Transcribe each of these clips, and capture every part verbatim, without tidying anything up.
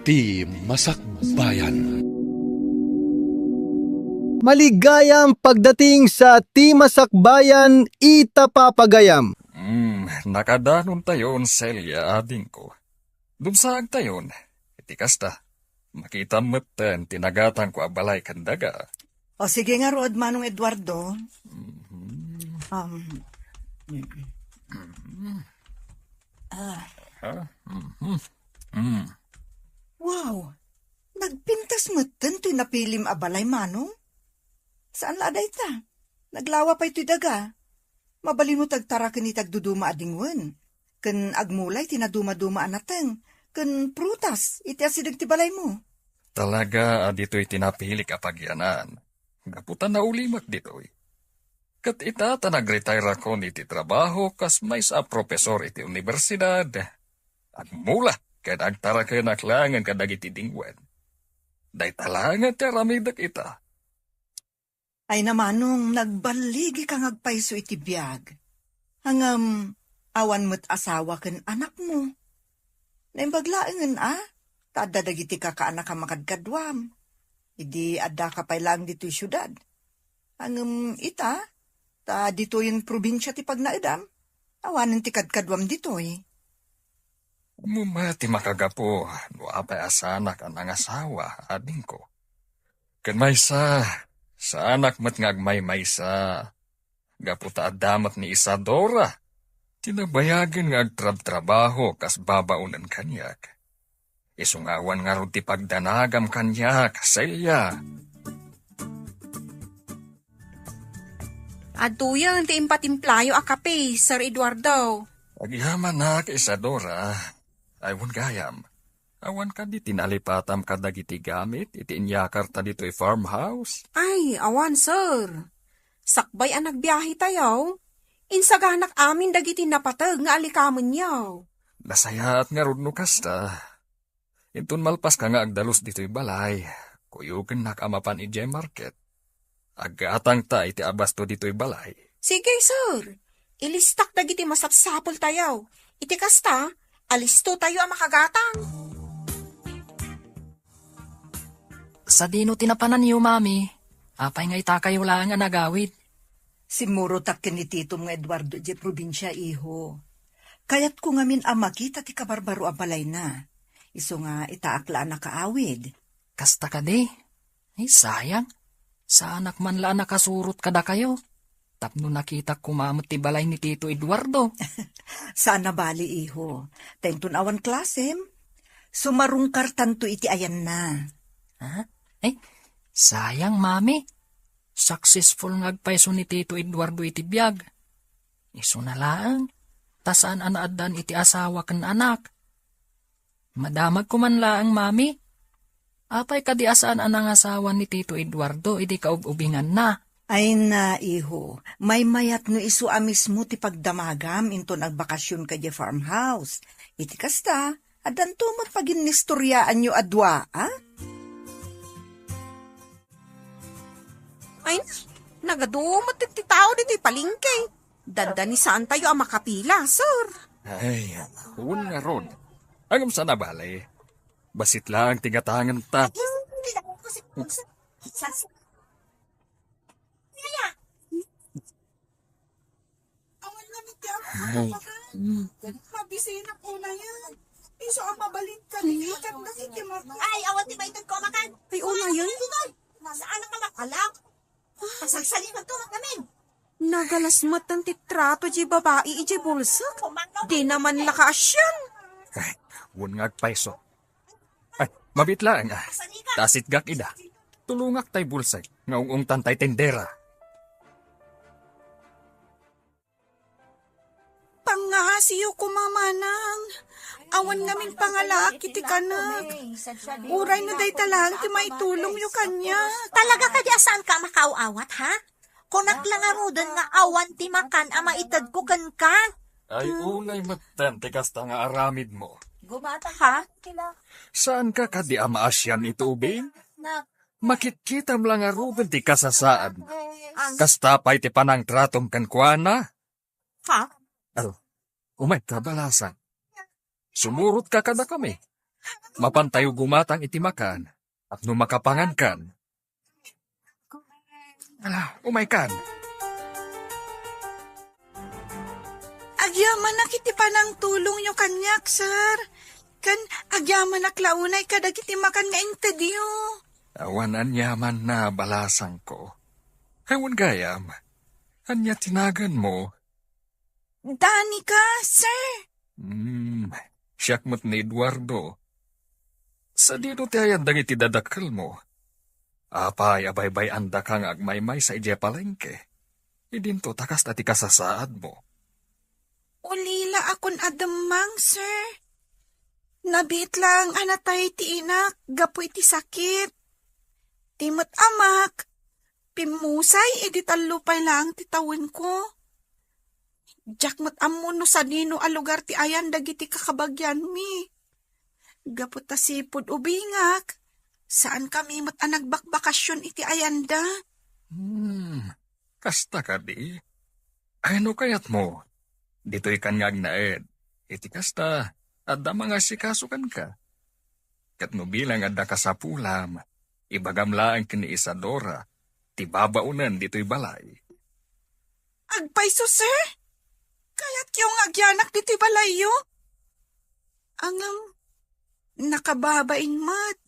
Ti Masakbayan. Maligayam pagdating sa Ti Masakbayan ita papagayam. Hmm, nakadanontayon, Celia, adingko. Dumsaagtayon. Iti kasta, makitam metten ti nagatangko a balay ken daga. O, sige ngarud, Manong Eduardo. Mhm. Um, mm. Mhm. Ah. Ah, mhm. Mm. Wow! Nagpintas metten toy napilim a balay, Manong? Saan la a dayta? Naglawa pay toy daga. Mabalinmo ti agtaraken iti agduduma a dingwen, ken agmula iti nadumaduma a nateng ken prutas iti asideg ti balaymo. Talaga a ditoy ti napilik a pagyanan, gapu ta naulimek ditoy. Ket ita ta nagretire-akon iti trabaho kas maysa a profesor iti universidad, agmula ken agtarakenak laengen kadagiti dingwen. Dayta laengen ti aramidek ita. Ay, Manong, nagballigika nga agpayso iti biag. Ngem, awan met asawa ken anakmo. Naimbag laengen a, ta adda dagiti kakaanak a makadkaduam. Idi addaka pay laeng ditoy siudad. Ngem ita, ta ditoyen probinsia ti pagnaedam, awanen ti kadkaduam ditoy. Ammom met ti makagapu no apay a saanak a nangasawa, adingko. Ken maysa, saanak met nga agmaymaysa, gapu ta adda met ni Isadora, ti nabayagen nga agtrabtrabaho kas babaonen kaniak. Isu nga awan ngarud ti pagdanagam kaniak, Celia. Adtoyen ti impatimplayo a kape, Sir Eduardo. Agyamanak, Isadora. Ay, wen gayam. Awan kadi ti nalipatam kadagiti gamit iti inyakarta ditoy farmhouse? Ay, awan, sir. Sakbay a nagbiahetayo, insaganak amin dagiti napateg nga alikamenyo. Nasayaat ngarud no kasta. Inton malpaska nga agdalus ditoy balay, kuyogennak a mapan idiay market. Aggatangta iti abasto ditoy balay. Sige, sir. Ilistak dagiti masapsapultayo. Iti kasta, alistotayo a makagatang. Sadino ti napananyo, Mami? Apay nga itakayo laeng a nagawid? Simmurotak ken ni titom nga Eduardo idiay probinsia, iho. Kayatko ngamin a makita ti kabarbaro a balayna. Isu nga itaak la a nakaawid. Kasta kadi? Ay, sayang. Saanak man la a nakasurot kadakayo. Tapno nakitak koma met ti balay ni Tito Eduardo. Saan a bali, iho. Ta inton awan klasem, sumarungkartanto iti ayanna. Ha? Ay, sayang, Mami. Successful nga agpayso ni Tito Eduardo iti biag. Isuna laeng, ta saan a naaddan iti asawa ken anak. Madamagko man laeng, Mami. Apay kadi a saan a nangasawa ni Tito Eduardo idi kaub-ubinganna? Ay na, iho, maymayat no isu a mismo ti pagdamagam inton agbakasionka idiay farmhouse. Iti kasta, addanto met paginnistoriaanyo a dua, a? Ay, nagadu met ti tao ditoy palengke. Dandanisaantayo a makapila, sir. Ay, wen ngarud. Ngem saan a bale. Bassit laeng ti gatangenta. Awan nga mitya. Ay. Mabisinak unayen. Isu a mabalin ka ni ikan dagiti mama. Ay, awan ti maited ko a makan. Ay, unayen. Saan ka makalak? Pasagsalinan to, amin. Nagalas met ti trato ti babai iti bulsek. Di naman nakaasian. Ay, wen nga agpayso. Ay, mabit laeng, a. Ta sitgak ida. Tulongak tay bulsek nga ung-ungtan tay tendera. Pangngasiyo koma, manang. Awan ngamin pangalaak iti kanek. Uray no dayta laeng ti maitulongyo kaniak. Talaga kadi a saanka a makaaw-awat, ha? Kunak la ngaruden nga awan ti makan a maitedko kenka. Ay, unay metten ti kasta nga aramidmo. Ha? Saanka kadi a maasian iti ubing? Makitkitam la ngaruden ti kasasaad. Kasta pay ti panangtratom kenkuana? Ha? Al, umay ka, balasang. Sumurotka kadakami. Mapantayo gumatang iti makan, tapno makapangankan. Ala, umaykan. Agyamanak iti panangtulongyo kaniak, sir. Ken agyamanak la unay kadagiti makan nga intedyo. Awan aniamanna, balasangko. Awan gayam. Ania ti naganmo? Danica, sir. Hmm, siak met ni Eduardo. Sadino ti ayan dagiti dadakkelmo? Apay a baybay-andaka nga agmaymaysa idiay palengke? Idinto ta kasta ti kasasaadmo. Ulila a kun a demmang, sir. Nabiit laeng a natay ti inak gapu iti sakit. Ti met amak, pimmusay idi tallo pay laeng ti tawenko. Diak met ammo no sadino a lugar ti ayan dagiti kakabagianmi. Gapu ta sipud ubingak, saankami met a nagbakbakasyon iti ayanda. Hmm, kasta kadi? Ay, no kayatmo, ditoy kan nga agnaed. Iti kasta, adda mangasikaso kenka. Ket no bilang adda kasapulam, ibagam laeng ken ni Isadora ti babaonen ditoy balay. Agpayso, sir? Kayatyo nga agyanak ditoy balayyo? Ngem, nakababain met.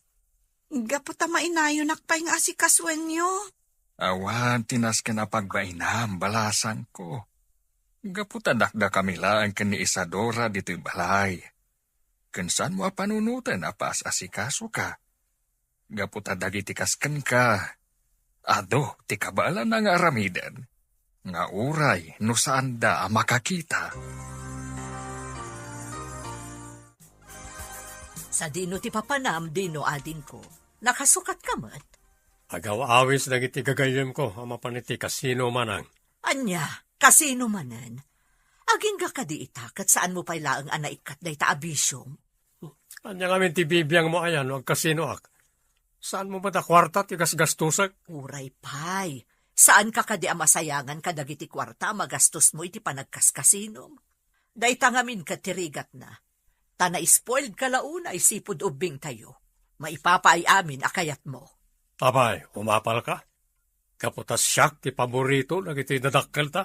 Gapu ta mainayonak pay nga asikasoenyo. Awan ti nasken a pagbainam, balasangko. Gapu ta dakdakami laeng ken ni Isadora ditoy balay. Ken saanmo a panunoten a paas-asikasoka. Gapu ta dagiti kas kenka, adu ti kabaelanna nga aramiden, nga uray no saanda a makakita. Sadino ti papanam, Dino, adingko? Nakasukatka met? Agaw-awis dagiti gagayyemko a mapan iti kasino, manang. Ania, kasino manen? Agingga kadi ita, ket saanmo pay laeng a naikkat dayta a bisiom? Ania ngamin ti bibiangmo aya no agkasinoak? Saanmo met a kuarta ti gasgastosek? Uray pay, saanka kadi a masayangan kadagiti kuarta a magastosmo iti panagkaskasinom? Dayta ngamin ket ti rigatna. Ta na-spoiledka la unay sipud ubbingtayo. Maipapaay amin a kayatmo. Apay, umapalka? Gapu ta siak ti paborito dagiti dadakkelta?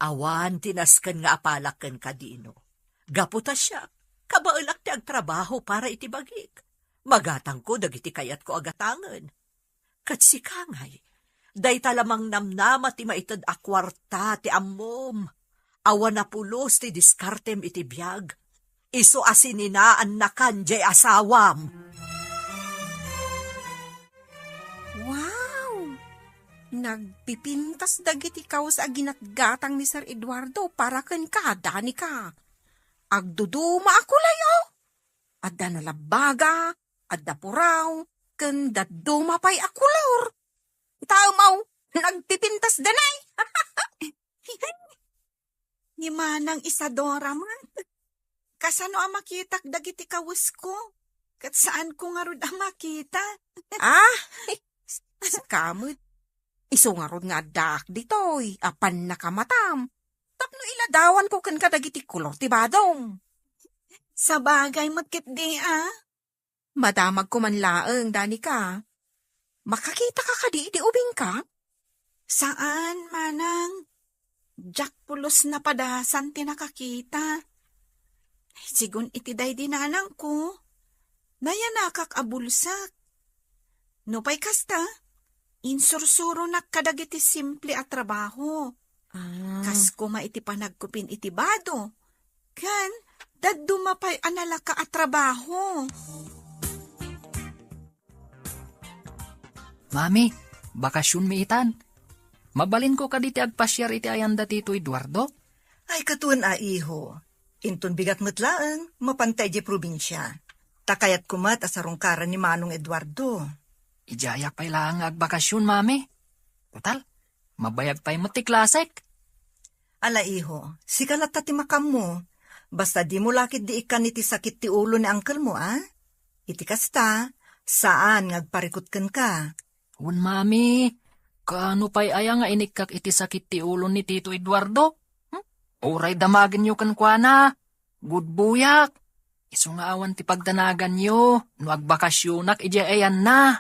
Awan ti nasken nga apalak kenka, Dino. Gapu ta siak, kabaelak ti agtrabaho para iti bagik. Magatangko dagiti kayatko a gatangen. Ket sika ngay, dayta la mangnamnama ti maited a kuarta ti ammom. Awan a pulos ti diskartem iti biag. Isu a sininaannakan diay asawam. Wow! Nagpipintas dagiti kawes a ginatgatang ni Sir Eduardo para kenka, Danica. Agduduma a kulay, oh! Adda nalabbaga, adda puraw, ken dadduma pay a kolor. Taemaw, nagpipintas danay. Ni Manang Isadora met. Kasano a makitak dagiti kawesko? Ket saanko ngarud a makita. Ah, sika met. Isu ngarud nga addaak ditoy, a pannakamatam. Tapno iladawanko kenka dagiti kolor ti badom. Sabagay met ketdi, a. Madamagko man laeng, Danica. Makakitaka kadi iti ubingka? Saan, manang. Diak pulos napadasan ti nakakita. Sigun iti daydi nanangko, nayanakak a bulsak. Nupay kasta, insursuronak kadagiti simple a trabaho. Ah. Kas koma iti panagkupin iti bado, ken dadduma pay a nalaka a trabaho. Mami, bakasionmi itan. Mabalinko kadi ti agpasiar iti ayanda ti Tito Eduardo? Ay, katawan a, iho. Inton bigat met laeng, mapanta idiay probinsia. Ta kayatko met a sarungkaran ni Manong Eduardo. Idiayak pay laeng nga agbakasion, Mami. Total, mabayag pay met ti klasek. Ala, iho, sika latta ti makammo. Basta dimo la ketdi ikkan iti sakit ti ulo ni angkelmo, a? Iti kasta, saan nga agparikut kenka. Wen, Mami, kaano pay aya nga inikkak iti sakit ti ulo ni Tito Eduardo? Hmm? Uray damagenyo kenkuana. Gudboyak. Isu nga awan ti pagdanaganyo no agbakasyonak idiay ayanna.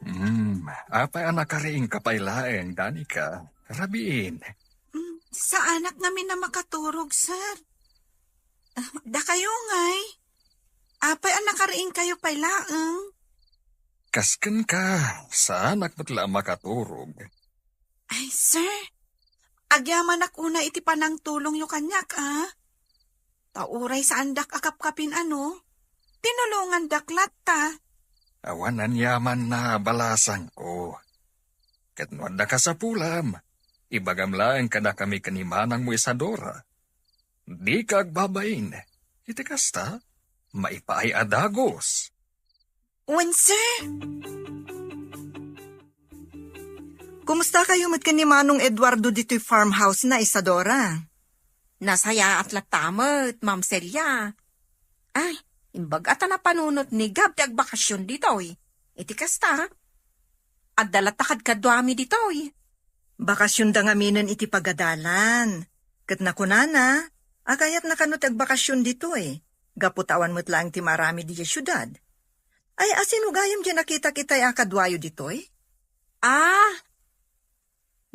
Hmm, apay a nakariingka pay laeng, Danica? Rabiin. Mm, saanak ngamin a makaturog, sir. Ah, dakayo ngay? Apay a nakariingkayo pay laeng? Kas kenka, saanak met la a makaturog. Ay, sir, agyamanak unay iti panangtulongyo kaniak, a? Ta uray saandak a kapkapin, ano, tinulongandak latta. Awan aniamanna a balasangko. Ket no adda kasapulam, ibagam laeng kadakami ken ni manangmo Isadora. Dika agbabain. Iti kasta, maipaay a dagus. Wen, sir. Kumustakayo met ken ni Manong Eduardo ditoy farmhouse na, Isadora? Nasayaat latta met, Ma'am Celia. Ay, imbag a ta napanunot ni Gab ti agbakasyon ditoy. Iti kasta, adda latta kadkaduami ditoy. Bakasyonda ngaminen iti pagadalan. Ket nakunana, a kayatna kano ti agbakasyon ditoy. Gapu ta awan met laeng ti maaramid idiay siudad. Ay, a sino gayam diay nakitak itay a kaduayo ditoy? Ah,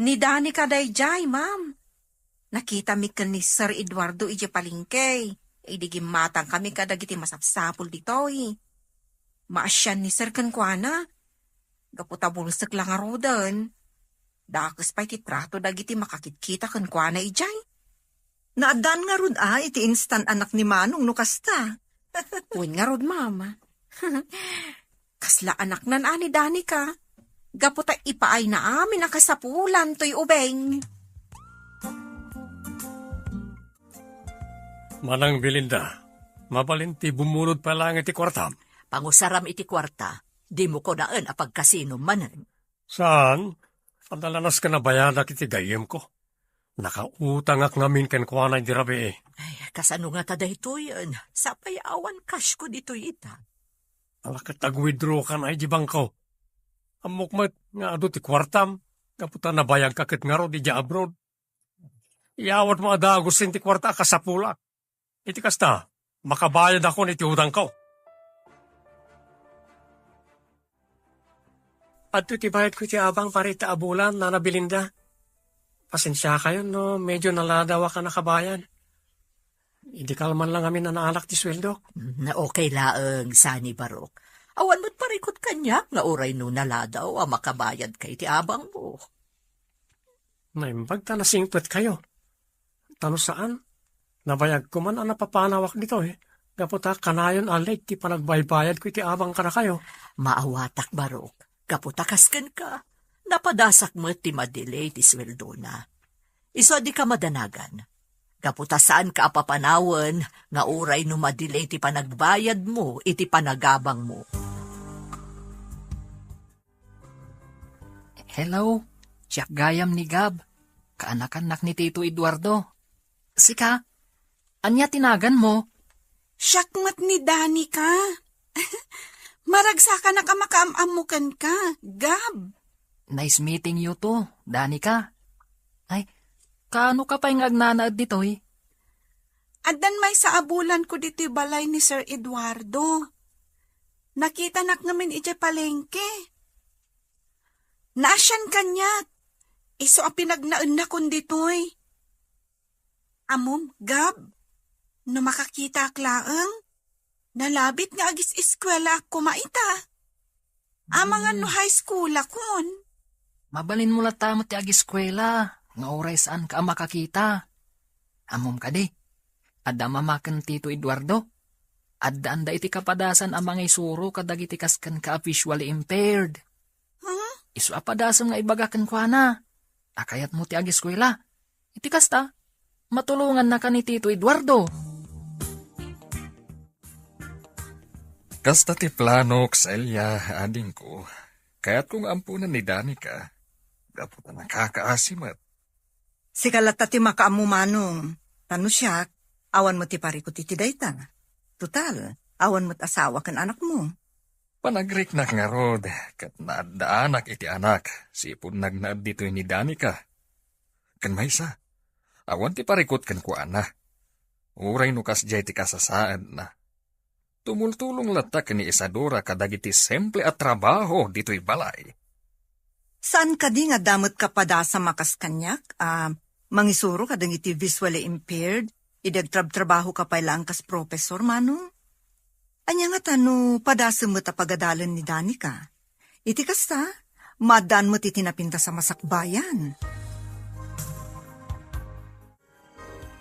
ni Danica daydiay, ma'am. Nakitami ken ni Sir Eduardo idiay palengke. Idi gimmatangkami kadagiti masapsapul ditoy. Maasian ni Sir kenkuana. Gapu ta bulsek la ngaruden. Dakes pay ti trato dagiti makakitkita kenkuana idiay. Naaddaan ngarud a iti instant anak ni Manong no kasta. Wen ngarud, ma'am. Kasla anaknan a ni Danica. Gapu ta ipaayna amin a kasapulan toy ubing. Manang Belinda, mabalin ti bumulod pay laeng iti kuartam. Pangusaram iti kuarta, dimo kunaen a pagkasinom manen. Saan, adda la nasken a bayadak iti gayyemko. Nakautangak ngamin kenkuana idi rabii. Ay, kasano ngata daytoyen? Sapay awan cashko ditoy ita. Ala ket ag-withdraw kan ay di bangko. Ammok met nga adu ti kuartam, gapu ta nabayagka ket ngarud idiay abroad. Iyawatmo a dagusen ti kuarta a kasapulak. Iti kasta, makabayadakon iti utangko. Adtoy ti bayadko iti abang para ita a bulan, Nana Belinda. Pasensiakayon no medyo naladawak a nakabayad. Idi kalman lang amin a naalak ti sueldok. Mm, okay laeng, sani Barok. Awan met parikut kaniak nga uray no naladaw a makabayadka iti abangmo. Naimbag ta nasingpetkayo. Ta no saan, nabayagko man a napapanawak ditoy, gapu ta kanayon a late ti panagbaybayadko iti abang kadakayo. Maawatak, Barok, gapu ta kas kenka, napadasak met ti madelay ti sueldona. Isu a dika madanagan, gapu ta saanka a papanawen nga uray no madelay ti panagbayadmo iti panagabangmo. Hello, siak gayam ni Gab. Kaanakannak ni Tito Eduardo. Sika? Ania ti naganmo? Siak met ni Danica. Maragsakanak a makaam-ammo kenka, Gab. Nice meeting you too, Danica. Ay, kaano ka pay nga agnanaed ditoy? Addan maysa a bulanko ditoy balay ni Sir Eduardo. Nakitanak ngamin idiay palengke. Naasian kaniak. Isu a pinagnaennakon ditoy. Ammom, Gab, no makakitaak laeng, nalabit nga agis-eskuelaak koma ita. Amangan no high schoolakon. Mabalinmo latta met ti agiskuela nga uray saanka a makakita. Ammom kadi, adda mama ken Tito Eduardo. Addaanda iti kapadasan a mangisuro kadagiti kas kenka a visually impaired. Huh? Isu a padasem nga ibaga kenkuana a kayatmo ti agiskuela. Iti kasta, matulongannaka ni Tito Eduardo. Kasta ti planok, Celia, adingko. Kayatko nga ampunan ni Danica. Gapu ta nakakaasi met. Sika latta ti makaammo, Manong. Ta no siak, awan met ti parikut iti dayta. Total, awan met asawa ken anakmo. Panagriknak ngarud, ket naaddaanak iti anak, sipud nagnaed ditoy ni Danica. Ken maysa, Awan ti parikut kenkuana. Uray no kasdiay ti kasasaadna. Tumultulong latta ken ni Isadora kadagiti simple a trabaho ditoy balay. Saan kadi nga adda met kapadasam a kas kaniak a mangisuro kadagiti visually impaired idi agtrabtrabahoka pay laeng kas professor, Manong? Ania ngata no padasem met a pagadalen ni Danica? Iti kasta, maaddaan met iti napintas a masakbayan.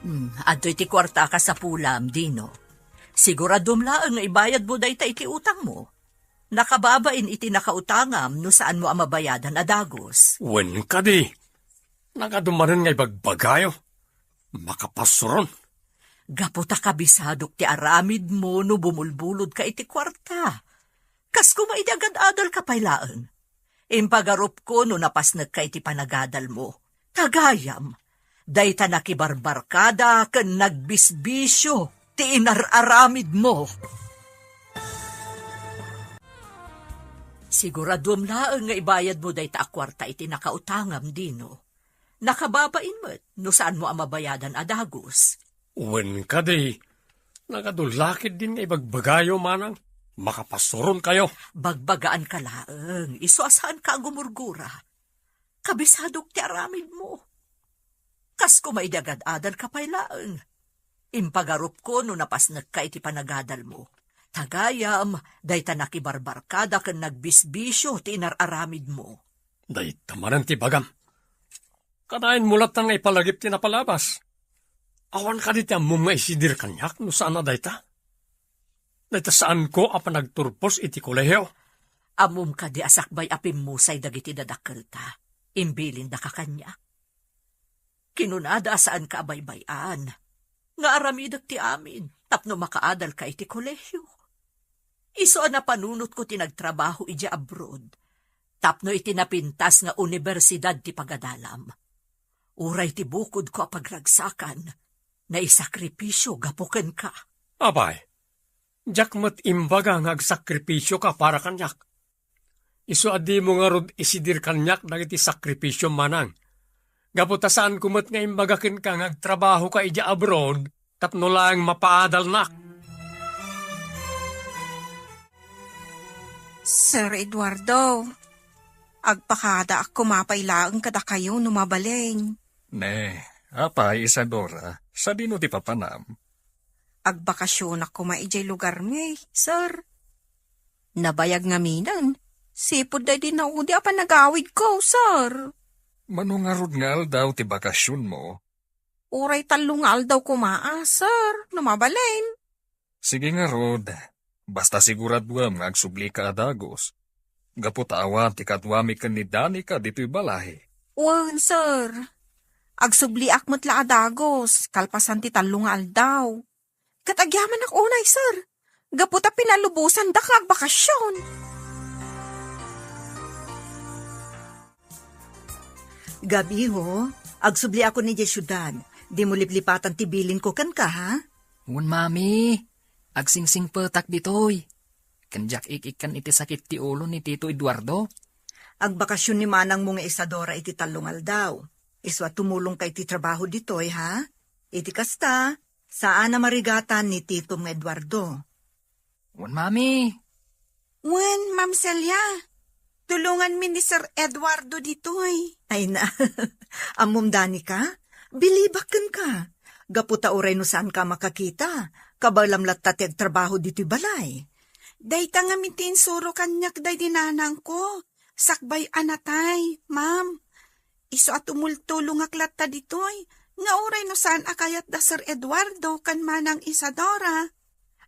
Hmm, adtoy ti kuarta a kasapulam, Dino. Siguraduem laeng nga ibayadmo dayta iti utangmo. Nakababain iti nakautangam no saanmo a mabayadan a dagus. Wen kadi, nagadu manen nga ibagbagayo. Makapasuron. Gapu ta kabisadok ti aramidmo no bumulbulodka iti kuarta. Kas koma idi agad-adalka pay laeng. Impagarupko no napasnekka iti panagadalmo. Ta gayam, dayta nakibarbarkada ken nagbisbisio ti inar-aramidmo. Siguraduem laeng nga ibayadmo dayta a kuarta iti nakautangam, Dino. Nakababain met no saanmo a mabayadan a dagus. Wen kadi, nagadu la ketdin nga ibagbagayo, Manang. Makapasuronkayo. Bagbagaanka laeng, isu a saanka a gumurgura. Kabisadok ti aramidmo. Kas koma idi agad-adalka pay laeng. Impagarupko no napasnekka iti panagadalmo. Ta gayam, dayta nakibarbarkada ken nagbisbisio ti inar-aramidmo. Dayta manen ti ibagam. Kanayon mo latta nga ipalagip ti napalabas. Awan kadi ti ammom nga isidir kaniak no saan a dayta? Dayta saanko a panagturpos iti kolehio. Ammom kadi a sakbay a pimmusay dagiti dadakkelta, imbilindaka kaniak. Kinunada a saanka a baybay-an nga aramidek ti amin tapno makaadalka iti kolehio. Isu a napanunotko ti nagtrabaho idiay abroad tapno iti napintas nga universidad ti pagadalam. Uray ti bukodko a pagragsakan, naisakripisio gapu kenka. Apay, diak met imbaga nga agsakripisioka para kaniak. Isu a dimo ngarud isidir kaniak dagiti sakripisiom, Manang. Gapu ta saanko met nga imbaga kenka nga agtrabahoka idiay abroad tapno laeng mapaadalnak. Sir Eduardo, agpakadaak koma pay laeng kadakayo no mabalin. Ne, apay, Isadora, sadino ti papanam? Agbakasionak koma idiay lugarmi, sir. Nabayag ngaminen, sipud daydi naudi a panagawidko, sir. Mano ngarud nga aldaw ti bakasionmo? Uray tallo nga aldaw koma a, sir, no mabalin. Sige ngarud, basta siguraduem nga agsublika a dagus. Gapu ta awan ti kaduami ken ni Danica ditoy balay. Wen, sir. Agsubliak met la a dagus, kalpasan ti tallo nga aldaw. Ket agyamanak unay, sir. Gapu ta pinalubosandaka nga agbakasion. Gabiho, agsubliakon idiay siudad. Dimo liplipatan ti bilinko kenka, ha? Wen, Mami. Agsingsingpetak ditoy. Ken diak ik-ikkan iti sakit ti ulo ni Tito Eduardo. Agbakasion ni manangmo nga Isadora iti tallo nga aldaw. Isu a tumulongka iti trabaho ditoy, ha? Iti kasta, saan a marigatan ni titom nga Eduardo. Wen, Mami. Wen, Ma'am Celia. Tulonganmi ni Sir Eduardo ditoy. Ay na, ammom, Danica? Bilibak kenka. Gapu ta uray no saanka a makakita, kabaelam latta ti agtrabaho ditoy balay. Dayta ngamin ti insuro kaniak daydi nanangko. Sakbay a natay, ma'am. Isu a tumultulongak latta ditoy, nga uray no saan a kayat da Sir Eduardo ken Manang Isadora.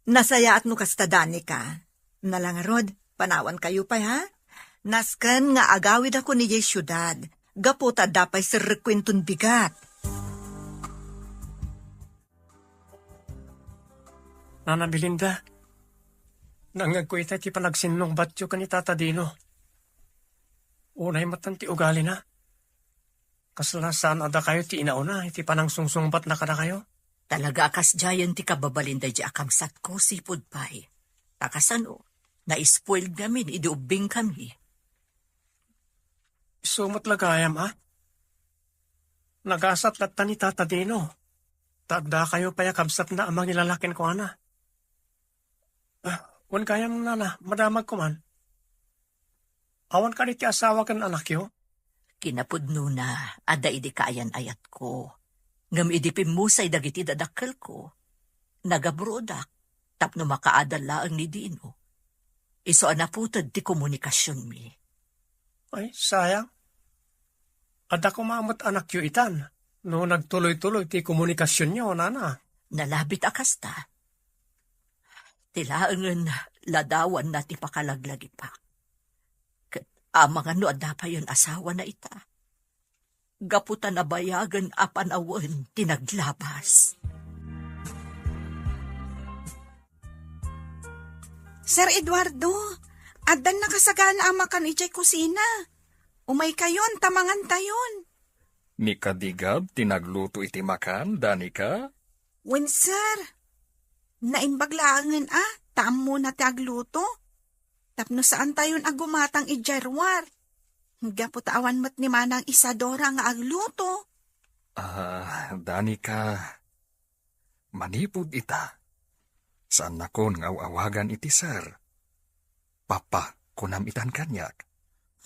Nasayaat no kasta, Danica. Nala ngarud, panawankayo pay, ha? Nasken nga agawidakon idiay siudad, gapu ta adda pay serrekuenton bigat. Nana Belinda, naangngegko ita iti panagsinnungbatyo ken ni Tata Dino. Unay met ti ugalina. Kasla saan a dakayo ti inauna iti panangsungsungbatna kadakayo? Talaga a kasdiayen ti kababalin daydi a kabsatko, sipud pay. Ta kasano, na-spoiled ngamin idi ubbingkami. Isu met la gayam, a? Nagasat latta ni Tata Dino. Ta addakayo pay a kabsatna a mangilalaki kenkuana. Ah, wen gayam, nana, madamagko man. Awan kadi ti asawa ken anakyo? Kinapudnona, adda idi kaayan-ayatko. Ngem idi pimmusay dagiti dadakkelko, nagabrodak tapno makaadal laeng ni Dino. Isu a naputed ti komunikasionmi. Ay, sayang. Adda koma met anakyo itan, no nagtuloy-tuloy ti komunikasionyo, nana. Nalabit a kasta. Ti laengen ladawanna ti pakalaglagipak. Ket amangan no adda payen asawana ita. Gapu ta nabayagen a panawen ti naglabas. Sir Eduardo, addan nakasagana a makan idiay kusina. Umaykayon ta mangantayon. Ni Kadigab ti nagluto iti makan, Danica? Wen, sir. Naimbag laengen a, ta ammona ti agluto. Tapno saantayon a gumatang idiay ruar. Gapu ta awan met ni Manang Isadora nga agluto. Ah, Danica, manipud ita, saannakon nga aw-awagan iti sir. Papa, kunam itan kaniak.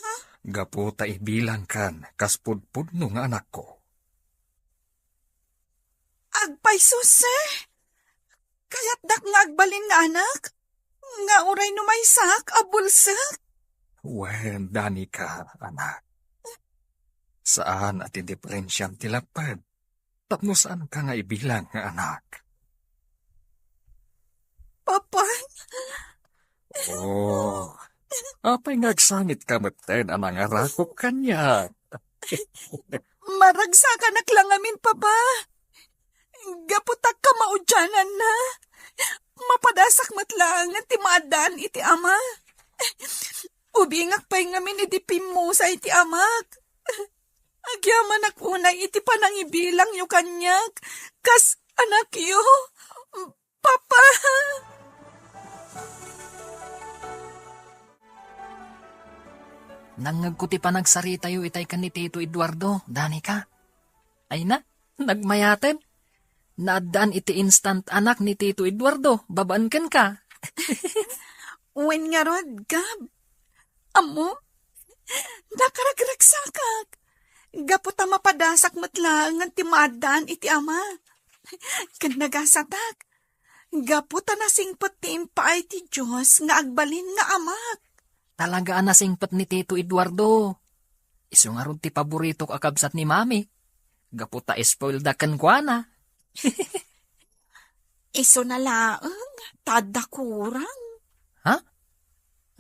Ha? Gapu ta ibilangkan kas pudpudno nga anakko. Agpayso, sir. Kayatdak nga agbalin nga anak, nga uray no maysak a bulsek. Wen, Danica, anak. Saan a ti diferensiam ti lapped. Tapno saanka nga ibilang nga anak. Papa? Oh, apay nga agsangit ka metten a nangarakop kaniak? Maragsakanak la ngamin, Papa. Gapu ta kamaudiananna, mapadasak met laengen ti maaddaan iti ama. Ubingak pay ngamin idi pimmusay ti amak. Agyamanak unay iti panangibilangyo kaniak kas anakyo. Papa! Nangngegko ti panagsaritayo itay ken ni Tito Eduardo, Danica. Ay na, nagmayaten. Naaddaan iti instant anak ni Tito Eduardo, babaen kenka. Wen ngarud, Gab. Ammo, nakaragragsakak. Gapu ta mapadasak met laengen ti maaddaan iti ama. Ken nagasatak. Gapu ta nasingpet ti impaay ti Dios nga agbalin nga amak. Talaga a nasingpet ni Tito Eduardo. Isu ngarud ti paboritok a kabsat ni Mami. Gapu ta spoilda kenkuana. Isuna laeng, ta adda kurang. Ha?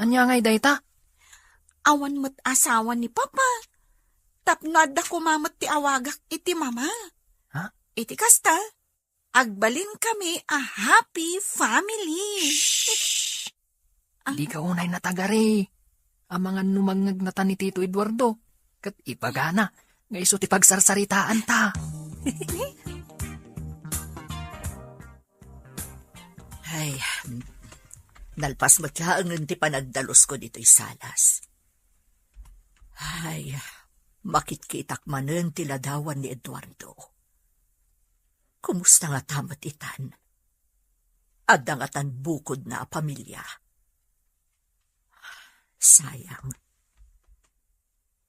Ania ngay dayta? Awan met asawa ni Papa. Tapno adda koma met ti awagak iti mama. Ha? Iti kasta, agbalinkami a happy family. Shh! Ah. Dika unay natagari. Amangan no mangngegna ta ni Tito Eduardo. Ket ibagana nga isu ti pagsarsaritaanta. Ay, nalpas met laengen ti panagdalusko ditoy salas. Ay, makitkitak manen ti ladawan ni Eduardo. Kumusta ngata met itan? Adda ngatan bukodna a pamilia? Sayang.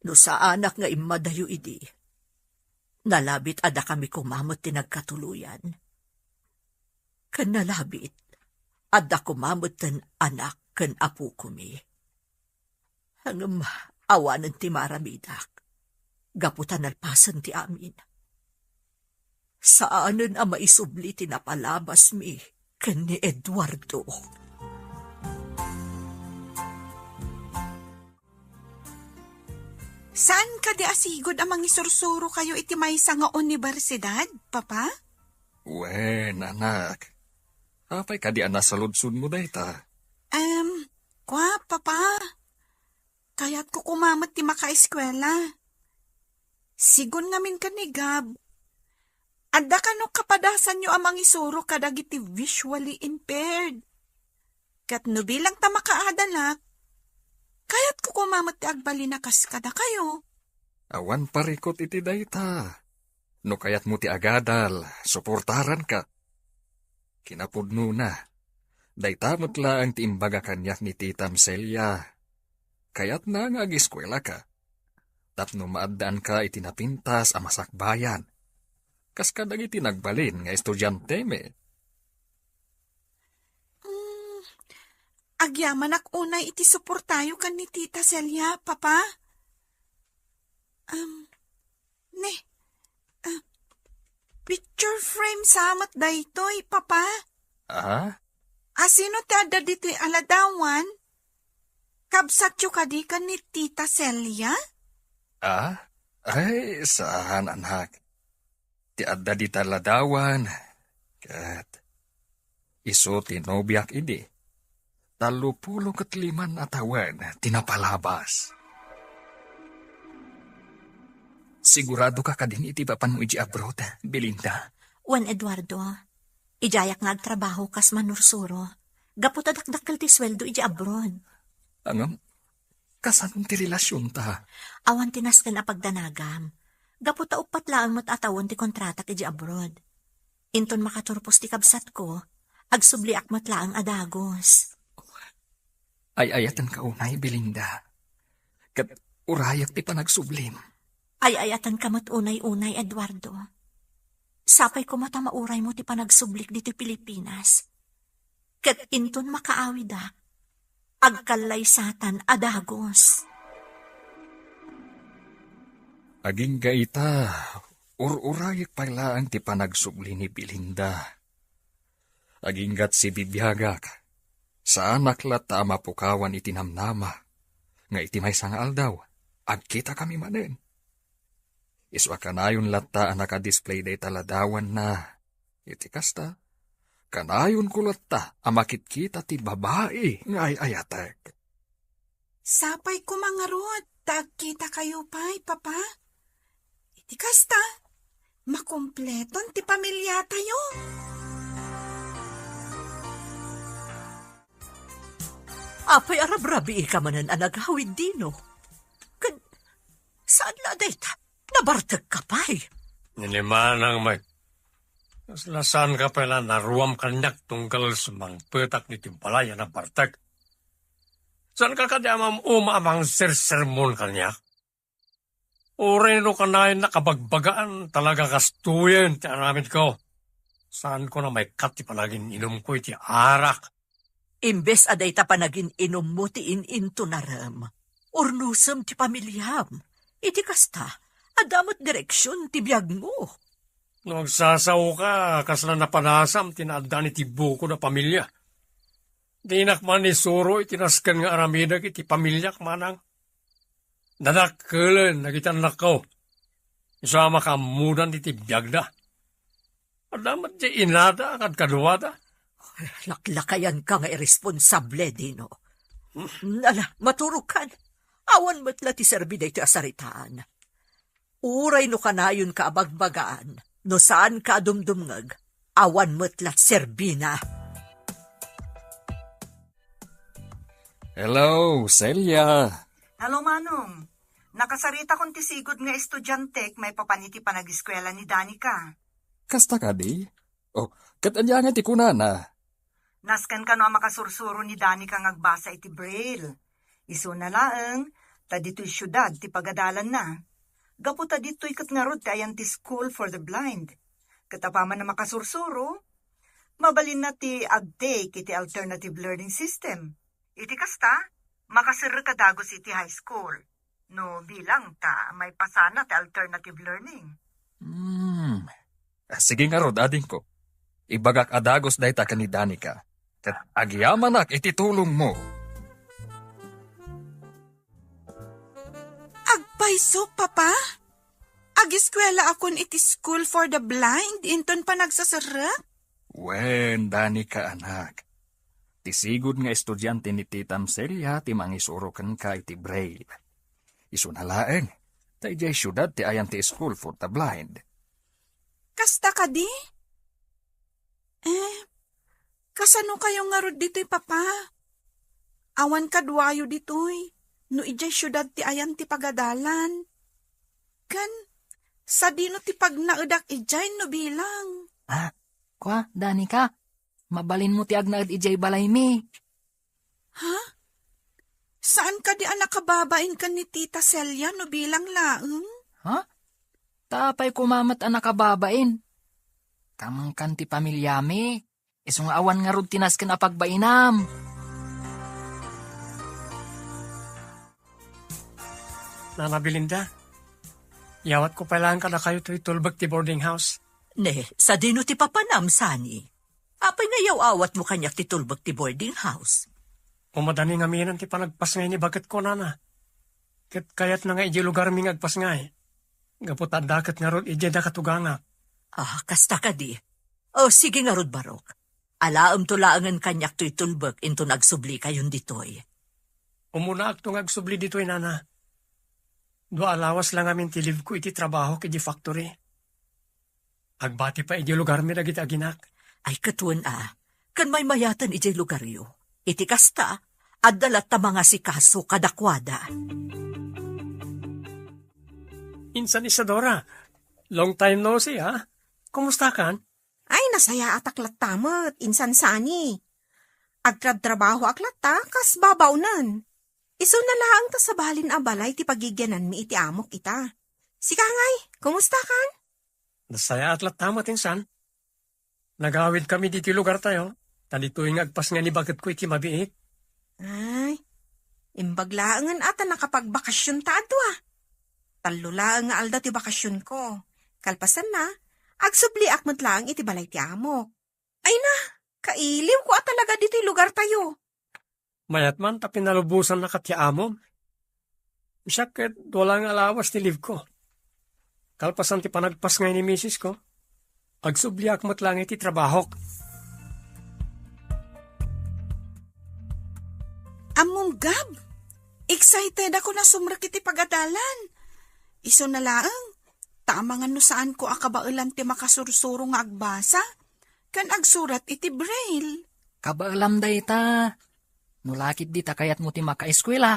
No saanak nga immadayo idi, nalabit a dakami koma met ti nagkatuloyan. Ken nalabit, adda koma metten anak ken apokomi. Ngem awanen ti maaramidak, gapu ta nalpasen ti amin. Saanen a maisubli ti napalabasmi ken ni Eduardo. Saan kadi a sigud a mangisursurokayo iti maysa nga unibersidad, Papa? Wen, anak. Apay kadi a nasaludsodmo dayta? Em, kua, Papa. Kayatko koma met ti makaeskuela. Sigun ngamin ken ni Gab, adda kano kapadasanyo a mangisuro kadagiti visually impaired. Ket no bilang ta makaadalak, kayatko koma met ti agbalin a kas kadakayo. Awan parikut iti dayta. No kayatmo ti agadal, suportaranka. Kinapudnona, dayta met laeng ti imbaga kaniak ni Tita Celia. Kayatna nga agiskuelaka tapno maaddaanka iti napintas a masakbayan, kas kadagiti nagbalin nga estudiantemi. Mm, agyamanak unay iti suportayo ken ni Tita Celia, Papa. Um, ne, ah, picture frame sa met daytoy, Papa. Ah? Asino ti adda ditoy a ladawan? Kabsatyo kadi ken ni Tita Celia? Ah? Ay, saan, anak. Ti adda dita ladawan, ket isu ti nobiak idi. Tallopulo ket liman a tawen ti napalabas. Sigurado ka kadin iti papanmo iti abroad, Belinda? Wen, Eduardo. Idiayak nga agtrabaho kas manursuro. Gapu ta dakdakkel ti sueldo iti abroad. Ngem, kasanon ti relasionta? Awan ti nasken a pagdanagam. Gapu ta uppat laeng met a tawen ti kontratak iti abroad. Inton makaturpos ti kabsatko, agsubliak met laeng a dagos. Ay-ayatenka unay, Belinda. Ket urayek ti panagsublim. Ay-ayatenka met unay-unay, Eduardo. Sapay koma ta mauraymo ti panagsublik ditoy Pilipinas. Ket inton makaawidak, agkallaysatan a dagos. Agingga ita, ur-urayek pay laeng ti panagsubli ni Belinda. Aginggat sibibiagak, saanak latta a mapukawan iti namnama, nga iti maysa nga aldaw, agkitakami manen. Isu a kanayon latta a nakadisplay dayta ladawanna. Iti kasta, kanayonko latta a makitkita ti babai nga ay-ayatek. Sapay koma ngarud ta agkitakayo pay, Papa. Iti kasta, makumpleton ti pamiliatayo. Apay a rabrabiika manen a nagawid, Dino? Ken saan la dayta? Nabartekka pay? Ni Manang met. Kasla saanka pay la naruam kaniak tunggal sumangpetak ditoy balay a nabartek. Saanka kadi a mam-uma a mangsersermon kaniak? Uray no kanayon a kabagbagaan, talaga kastoyen ti aramidko. Saanko a maikkat ti panagin-inumko iti arak. Imbes a dayta panagin-inummo ti in-intunarem, urnosem ti pamiliam. Iti kasta, adda met direksion ti biagmo. No agsasaoka, kasla napanasam ti naaddaan iti bukod a pamilia. Dinak manisuro iti nasken nga aramidek iti pamiliak, Manang. Dadakkelen dagiti annakko. Isu a makaammodan iti biagda. Adda met ti inada a kadkaduada. Laklakayanka nga irresponsable, Dino. Ala, maturokan. Awan met la ti serbi daytoy a saritaan. Uray no kanayonka a bagbagaan, no saanka a dumdumngeg, awan met la ti serbina. Hello, Celia. Hello, Manong. Nakasaritakon ti sigud nga estudiantek maipapan iti panagiskuela ni Danica. Kasta kadi? Oh, ket ania ngay ti kunana? Nasken kano a makasursuro ni Danica nga agbasa iti Braille. Isuna laeng, ta ditoy siudad ti pagadalanna. Gapu ta ditoy ket ngarud ti ayan ti School for the Blind. Ket apaman a makasursuro, mabalinna ti agtake iti alternative learning system. Iti kasta, makaserrek a dagus iti high school. No bilang ta maipasana ti alternative learning. Hmm. Ah, sige ngarud, adingko. Ibagak a dagus dayta ken ni Danica. Ket agyamanak iti tulongmo. Agpayso, Papa? Agiskuelaakon iti School for the Blind inton panagsaserrek? Wen, Danica, anak. Ti sigud nga estudiante ni Titam Celia ti mangisuro kenka iti Braille. Isuna laeng, ta idiay siudad ti ayan ti School for the Blind. Kasta kadi? Eh, kasano kayo ngarud ditoy, Papa? Awan kaduayo ditoy, no idiay siudad ti ayan ti pagadalan. Ken, Sadino ti pagnaedak idiay no bilang? Ah, kua, Danica, mabalinmo ti agnaed idiay balaymi. Ha? Saan kadi a nakababain ken ni Tita Celia no bilang laeng? Ha? Ta apay koma met a nakababain? Kamangkan ti pamiliami. Isu nga awan ngarud ti nasken a pagbainam. Nana Belinda, yawatko pay laeng kadakayo toy tulbek ti boarding house. Ne, sadino ti papanam, Sani? Apay nga yaw-awatmo kaniak ti tulbek ti boarding house? Umadani ngamin ti panagpasngay ni baketko, Nana. Ket kayatna nga idiay lugarmi nga agpasngay. Gapu ta adda ket ngarud idiay da katugangak. Ah, kasta kadi. O, sige ngarud, Barok. Alaemto laengen kaniak toy tulbek inton agsublikayon ditoy. Umunaakto nga agsubli ditoy, Nana. Dua a lawas la ngamin ti leave ko iti trabahok iti factory. Agbati pay idiay lugarmi dagiti aginak. Ay, ket wen a, ken maymayaten idiay lugaryo. Iti kasta, adda latta mangasikaso kadakuada. Insan Isadora, long time no see, ha? Kumustakan? Ay, nasayaatak latta met, insan Sani. Agtrabtrabahoak latta, kas babaonen. Isuna laeng ta sabalin a balay ti pagigiananmi iti amok ita. Sika ngay, kumustakan? Nasayaat latta met, insan. Nagawidkami ditoy lugartayo, ta ditoy nga agpasngay ni baketko iti mabiit. Ay, imbag laengen a ta nakapagbakasionta a dua. Tallo laeng nga aldaw ti bakasionko. Kalpasanna, agsubliak met laeng iti balay ti amok. Ay na, kailiwko a talaga ditoy lugartayo. Mayat man ta pinalubosannaka ti amom. Siak ket dua la nga lawas ti leave ko. Kalpasan ti panagpasngay ni misis ko, agsubliak met laeng iti trabahok. Ammom, Gab, excited ako a sumrek iti pagadalan. Isuna laeng, ta amangan no saanko a kabaelan ti makasursuro nga agbasa ken agsurat iti braille. Kabaelam dayta. No la ketdi ta kayatmo ti makaeskuela,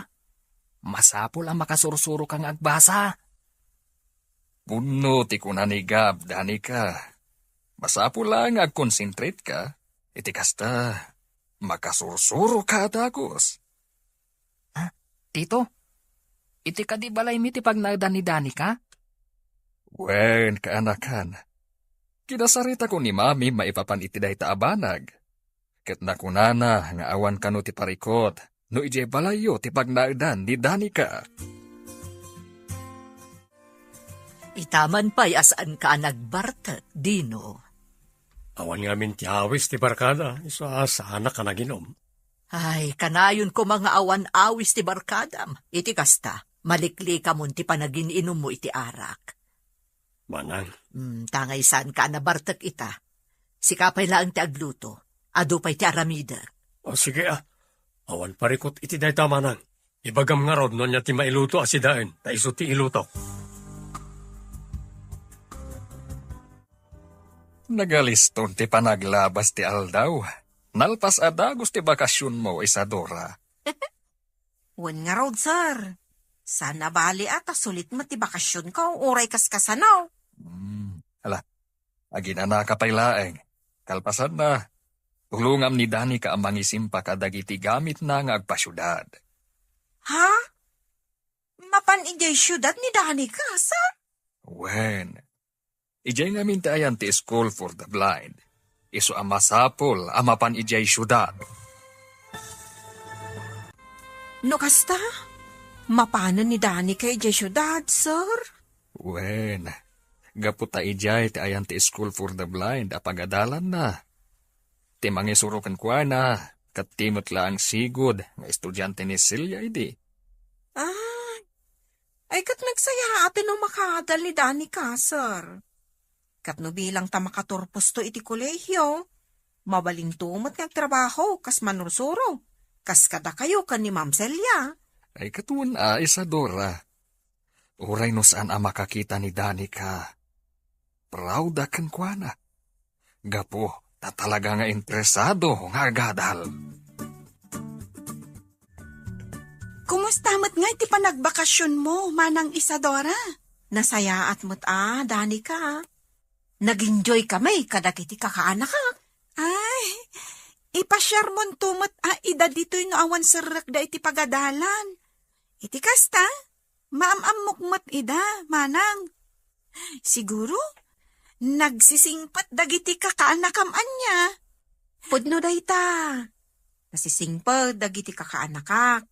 masapul a makasursuroka nga agbasa. Pudno ti kuna ni Gab, Danica. Masapul la nga agkonsentratka. Iti kasta, makasursuroka a dagus. Ah, Tito, iti kadi balaymi ti pagnaedan ni Danica? Wen, kaanakan. Kinasaritakon ni Mami maipapan iti dayta a banag. Ket nakunana nga awan kano ti parikut no idiay balayyo ti pagnaedan ni Danica. Ita man pay a saanka a nagbartek, Dino. Awan ngamin ti awis ti barkada, isu a saanak a naginom. Ay, kanayon koma nga awan awis ti barkadam. Iti kasta, maliklikamon ti panagin-inummo iti arak. Manang. Hmm, tangay saanka a nabartek ita. Sika pay laeng ti agluto. Adu pay ti aramidek. O, sige, ah. Awan parikut iti dayta, Manang. Ibagam ngarud no ania ti mailuto a sidaen, ta isu ti ilutok. Nagaliston ti panaglabas ti aldaw. Nalpas a dagus ti bakasionmo, Isadora. Wen ngarud, sir. Saan a bali a ta sulit met ti bakasionko, uray kaskasano. Hmm, ala, aginanaka pay laeng. Kalpasanna, tulongam ni Danica a mangisimpa kadagiti gamitna nga agpasiudad. Ha? Mapan idiay siudad ni Danica, sir? Wen, idiay ngamin ti ayan ti School for the Blind. Isu a masapul a mapan idiay siudad. No kasta, mapanen ni Danica idiay siudad, sir? Wen, gapu ta idiay ti ayan ti School for the Blind a pagadalanna. Ti mangisuro kenkuana, ket ti met laeng sigud nga estudiante ni Celia idi. Ah, ay ket nagsayaaten no makadal ni Danica, sir. Ket no bilang ta makaturposto iti kolehio, mabalinto met nga agtrabaho kas manursuro, kas kadakayo ken ni Ma'am Celia. Ay, ket wen a, Isadora. Uray no saan a makakita ni Danica, proud a kenkuana. Gapu ta talaga nga interesado nga agadal. Kumusta met ngay ti panagbakasionmo, Manang Isadora? Nasayaat met a, Danica. Nag-enjoy kami kadagiti kakaanakak. Ay, ipasiarmonto met a ida ditoy no awan serrekda iti pagadalan. Iti kasta, maam-ammok met ida, manang. Siguro, nagsisingpet dagiti kakaanakam ania. Pudno dayta. Nasisingpet dagiti kakaanakak.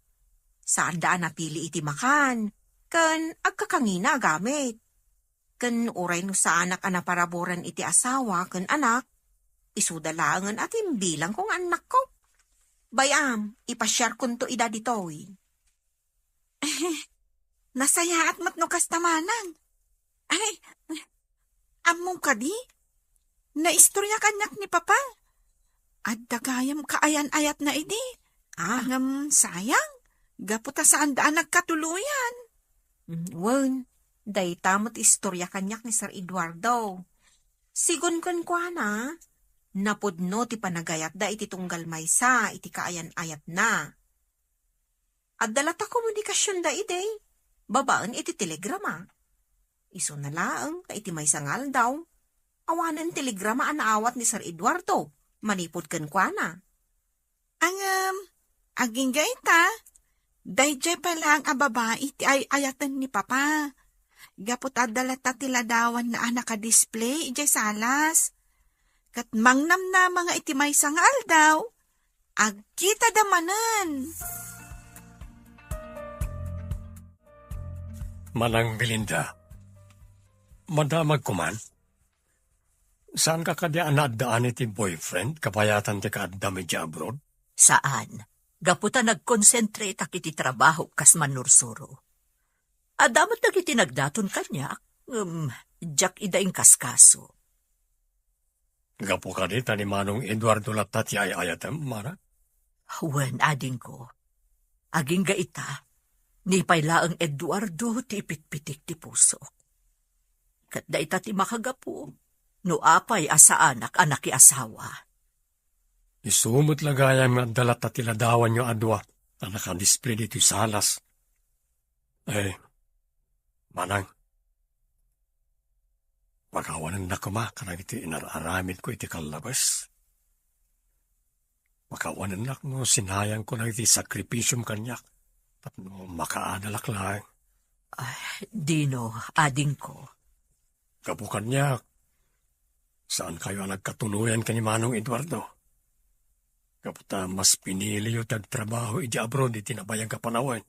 Saanda a napili iti makan, ken agkakangina a gamit. Ken uray no saanak a naparaburan iti asawa ken anak, isuda laengen a timbilangko nga annakko. Bay-am, ipasiarkonto ida ditoy. Nasayaat met no kasta manang. Ay, ammom kadi? Naistorya kaniak ni Papa. Adda gayam kaayan-ayatna idi. Ah. Ngem sayang, gapu ta saanda a nagkatuloyan. Mm, wen, dayta met istorya kaniak ni Sir Eduardo. Sigun kenkuana, napudno ti panagayatda iti tunggal maysa iti kaayan-ayatna. Adda latta komunikasionda idi, babaen iti telegrama. Isuna laeng ta iti maysa nga aldaw, awanen telegrama a naawat ni Sir Eduardo manipud kenkuana. Ngem, agingga ita, daydiay pay laeng a babai ti ay-ayaten ni Papa. Gapu ta adda latta ti ladawanna a nakadisplay idiay salas. Ket mangnamnama nga iti maysa nga aldaw, agkitada manen. Manang Belinda, madamagko man. Saanka kadi a naaddaan iti boyfriend kabayatan ti kaaddam idiay abroad? Saan. Gapu ta nagkonsentretak iti trabahok kas mannursuro. Adda met dagiti nagdaton kaniak, ngem diak ida inkaskaso. Gapu kadi ta ni Manong Eduardo latta ti ay-ayatem, Mara? Wen, adingko. Agingga ita, ni pay laeng Eduardo ti ipitpitik ti pusok. Ket dayta ti makagapu, no apay a saanak a nakiasawa. Isu met la gayam nga adda latta ti ladawanyo a dua a nakadisplay ditoy salas. Eh, manang, pakawanennak koma kadagiti inar-aramidko iti kallabes. Pakawanennak no sinayangko dagiti sakripisiom kaniak tapno makaadalak laeng. Ah, dino, adingko. Gapu kaniak, saankayo a nagkatuloyan ken ni Manong Eduardo. Gapu ta mas piniliyo ti agtrabaho idiay abroad iti nabayag a panawen.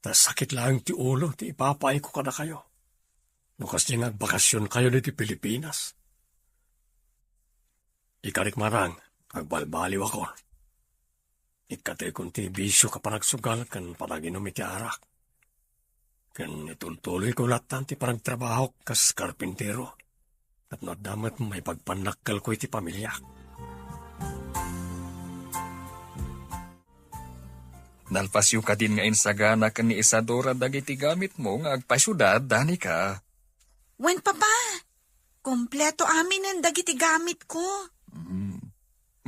Ta sakit laeng ti ulo ti ipapaayko kadakayo. No kasdiay nga agbakasionkayo ditoy Pilipinas. Ikarik, manang, agbalbaliwakon. Ikkataykon ti bisio a panagsugal ken panaginum iti arak. Ken itultuloyko lattan ti panagtrabahok kas karpintero. Tapno adda met maipagpannakkelko iti pamiliak. Nalpasyo kadin nga insagana ken ni Isadora dagiti gamitmo nga agpasiudad, Danica? Wen, Papa. Kompleto aminen dagiti gamitko. Hmm.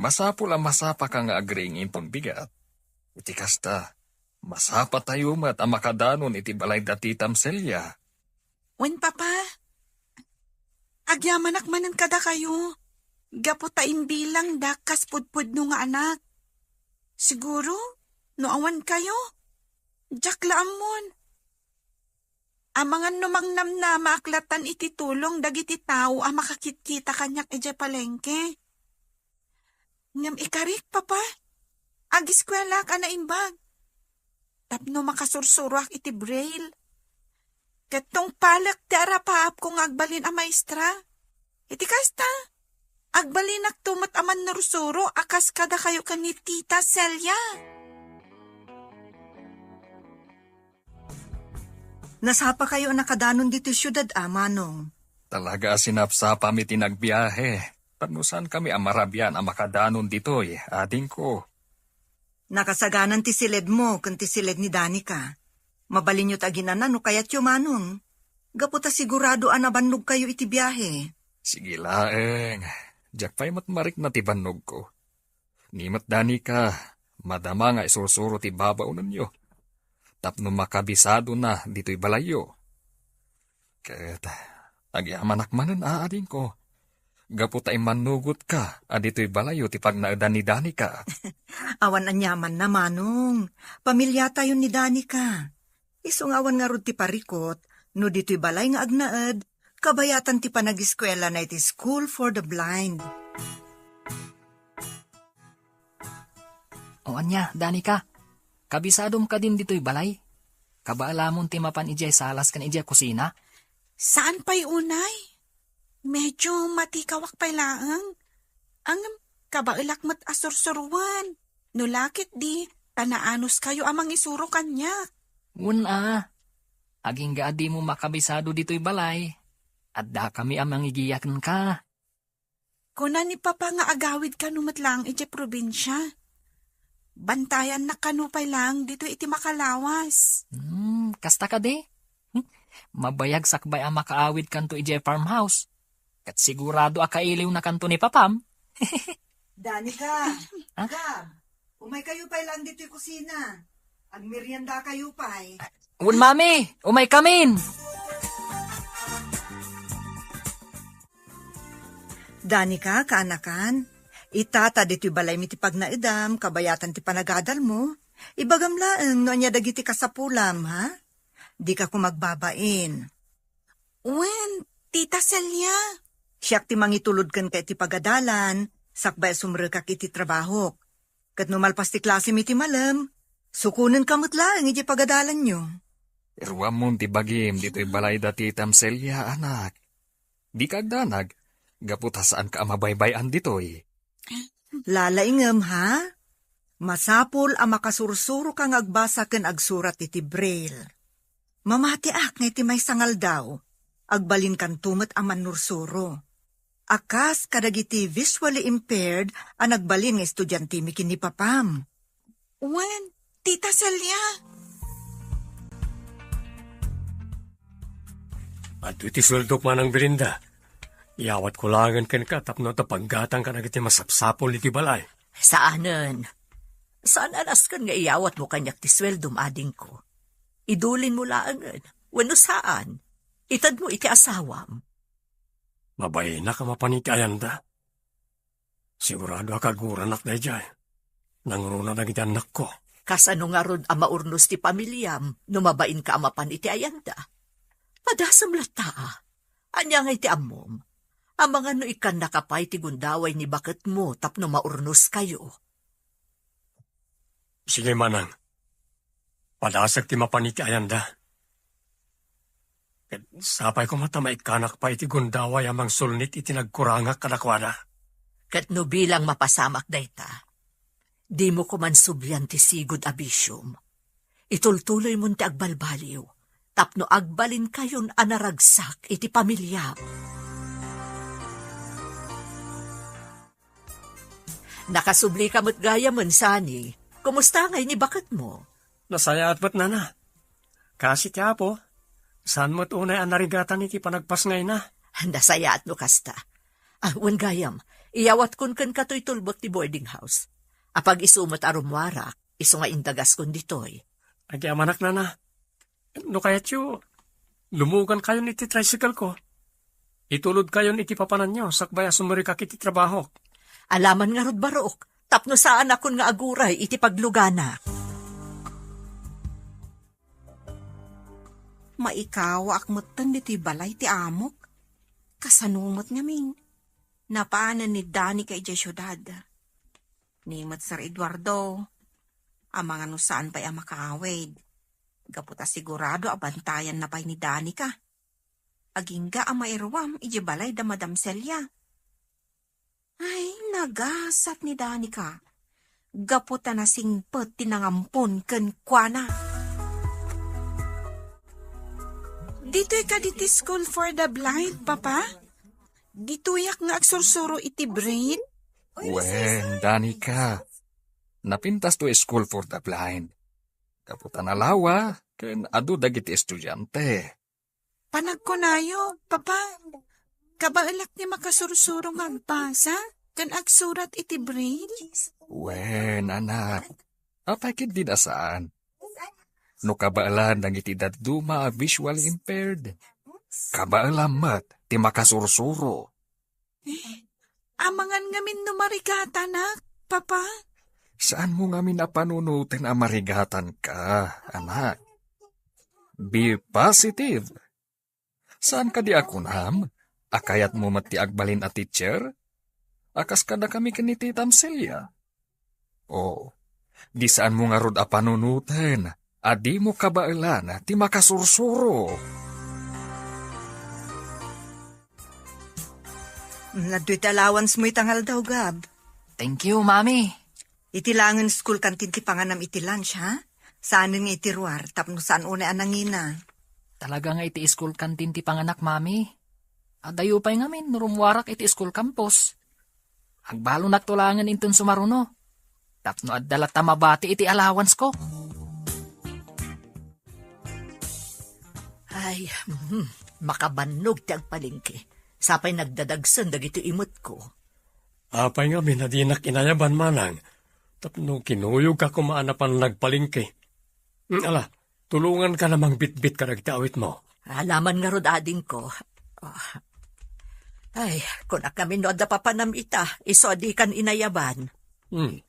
Masapul a masapaka nga agriing inton bigat. Iti kasta, masapatayo met a makadanon iti balay da Titam Celia. Wen, Papa. Agyamanak manen kadakayo, gapu ta imbilangdak kas pudpudno nga anak. Siguro, no awan kayo, diak la ammon. Amangan no mangnamnamaak lattan iti tulong dagiti tao a makakitkita kaniak idiay palengke. Ngem ikarik, Papa, agiskuelaak a naimbag. Tapno makasursuroak iti braille. Ket tungpalek ti arapaapko nga agbalin a maestra. Iti kasta, agbalinakto met a mannursuro a kas kadakayo ken ni Tita Celia. Nasapakayo a nakadanon ditoy siudad a, Manong? Talaga a sinapsapami ti nagbiahe. Tapno saankami a marabian a makadanon ditoy, adingko. Nakasaganan ti siledmo ken ti siled ni Danica. Mabalinyo ti aginana no kayatyo, Manong. Gapu ta sigurado a nabannogkayo iti biahe. Sige laeng. Diak pay met marikna ti bannogko. Ni met Danica, madama nga isursuro ti babaonenyo. Tapno makabisadona ditoy balayyo. Ket agyamanak manen a, adingko. Gapu ta immannugotka a ditoy balayyo ti pagnaedan ni Danica. Awan aniamanna, Manong. Pamiliatayon ni Danica. Isu nga awan ngarud ti parikut, no ditoy balay nga agnaed, kabayatan ti panagiskuelana iti School for the Blind. O ania, Danica? Kabisadom kadin ditoy balay? Kabaelamon ti mapan idiay salas ken idiay kusina? Saan pay unay? Medyo matikawak pay laeng. Ngem kabaelak met a sursuroen. No la ketdi, ta naanuskayo a mangisuro kaniak. Wen a, agingga a dimo makabisado ditoy balay. Addakami a mangigiya kenka. Kuna ni Papa nga agawid kano met laeng idiay probinsia. Bantayannak kano pay laeng ditoy iti makalawas. Hmm, kasta kadi? Hmm, mabayag sakbay a makaawid kanto idiay farmhouse. Ket sigurado a kailiwna kanto ni Papam. Danica, ah? Gab, umaykayo pay laeng ditoy kusina. Agmeriendakayo pay. Wen, Mami, umaykamin. Danica, kaanakan, ita ta ditoy balaymi ti pagnaedam, kabayatan ti panagadalmo. Ibagam laeng no ania dagiti kasapulam, ha? Dika koma agbabain. Wen, Tita Celia. Siak ti mangitulod kenka iti pagadalan, sakbay a sumrekak iti trabahok. Ket no malpas ti klasem iti malem, sukonenka met laeng idiay pagadalanyo. Iruammon ti bagim ditoy balay da Titam Celia, anak. Dika agdanag, gapu ta saanka a mabaybay-an ditoy. Lalaingem, ha? Masapul a makasursuroka nga agbasa ken agsurat iti braille. Mamatiak nga iti maysa nga aldaw, agbalinkanto met a mannursuro. A kas kadagiti visually impaired a nagbalin nga estudiantemi ken ni Papam. Wen, Tita Celia. Adtoy ti sueldok, Manang Belinda. Iyawatko laengen kenka tapno adda paggatang kadagiti masapsapul iti balay. Saanen. Saan a nasken nga iyawatmo kaniak ti sueldom, adingko. Idulinmo laengen, wenno saan, itedmo iti asawam. Mabainak a mapan iti ayanda. Sigurado a kaguranak daydiay. Nangruna dagiti annakko. Kasano ngarud a maurnos ti pamiliam no mabainka a mapan iti ayanda? Padasem latta a. Ania nga iti ammom? Amangan no ikkannaka pay ti gundaway ni baketmo tapno maurnoskayo. Sige, Manang. Padasek ti mapan iti ayanda. Ket sapay koma ta maikkanak pay iti gundaway a mangsulnit iti nagkurangak kadakuada. Ket no bilang mapasamak dayta, dimo koman sublian ti sigud a bisiom. Itultuloymon ti agbalbaliw, tapno agbalinkayon a naragsak iti pamiliam. Nakasublika met gayamen, Sunny. Kumusta ngay ni baketmo? Nasayaat met, Nana. Kaasi ti Apo, saan met unay a narigatan iti panagpasngayna. Nasayaat no kasta. Ah, wen gayam, iyawatkon kenka toy tulbek ti boarding house. Apag-isu met a rummuarak, isu nga indagaskon ditoy. Agyamanak, Nana. No kayatyo, lumugankayon iti tricycle ko. Itulodkayon iti papananyo sakbay a sumrekak iti trabahok. Alaman ngarud, barok, tapno saanakon nga aguray iti pagluganak. Maikawaak metten ditoy balay ti amok. Kasano met ngamin? Napanen ni Danica idiay siudad. Ni met Sir Eduardo, amangan no saan pay a makaawid. Gapu ta sigurado a bantayanna pay ni Danica. Agingga a mairuam idiay balay da Madam Celia. Ay, nagasat ni Danica. Gapu ta nasingpet ti nangampon kenkuana. Ditoy kadi ti School for the Blind, Papa? Ditoyak nga agsursuro iti braille? Wen, Danica. Napintas to School for the Blind. Gapu ta nalawa, ken adu dagiti estudiante. Panagkunayo, Papa, kabaelak ti makasursuro nga agbasa ken agsurat iti braille? Wen, anak. Apay ketdi a saan? No kabaelan dagiti dadduma a visually impaired, Kabaelam met ti makasursuro. Eh, amangan ngamin no marigatanak, Papa? Saanmo ngamin a panunoten a marigatanka, anak. Be positive. Saan kadi a kunam a kayatmo met ti agbalin a teacher? A kas kadakami ken ni Titam Celia? O, di saanmo ngarud a panunoten a dimo kabaelan ti makasursuro. Nadtoy ti allowance mo ita nga aldaw, Gab. Thank you, Mami. Iti laengen school canteen ti panganam iti lunch, ha? Saanen nga iti ruar, tapno saan unay a nangina. Talaga nga iti school canteen ti panganak, Mami. Adayo pay ngamin no rummuarak iti school campus. Agbalonakto laengen inton sumaruno. Tapno adda latta mabati iti allowance ko. Ay, mhm, makabannog ti agpalengke. Sapay nagdadagsen dagiti imetko. Apay ngamin a dinak inayaban, manang, tapno kinuyogka koma a napan nagpalengke. Mm, ala, tulonganka la mangbitbit kadagiti awitmo. Alaman ngarud, adingko. Ah. Ay, kunak ngamin no adda papanam ita, isu a dikan inayaban. Hmm.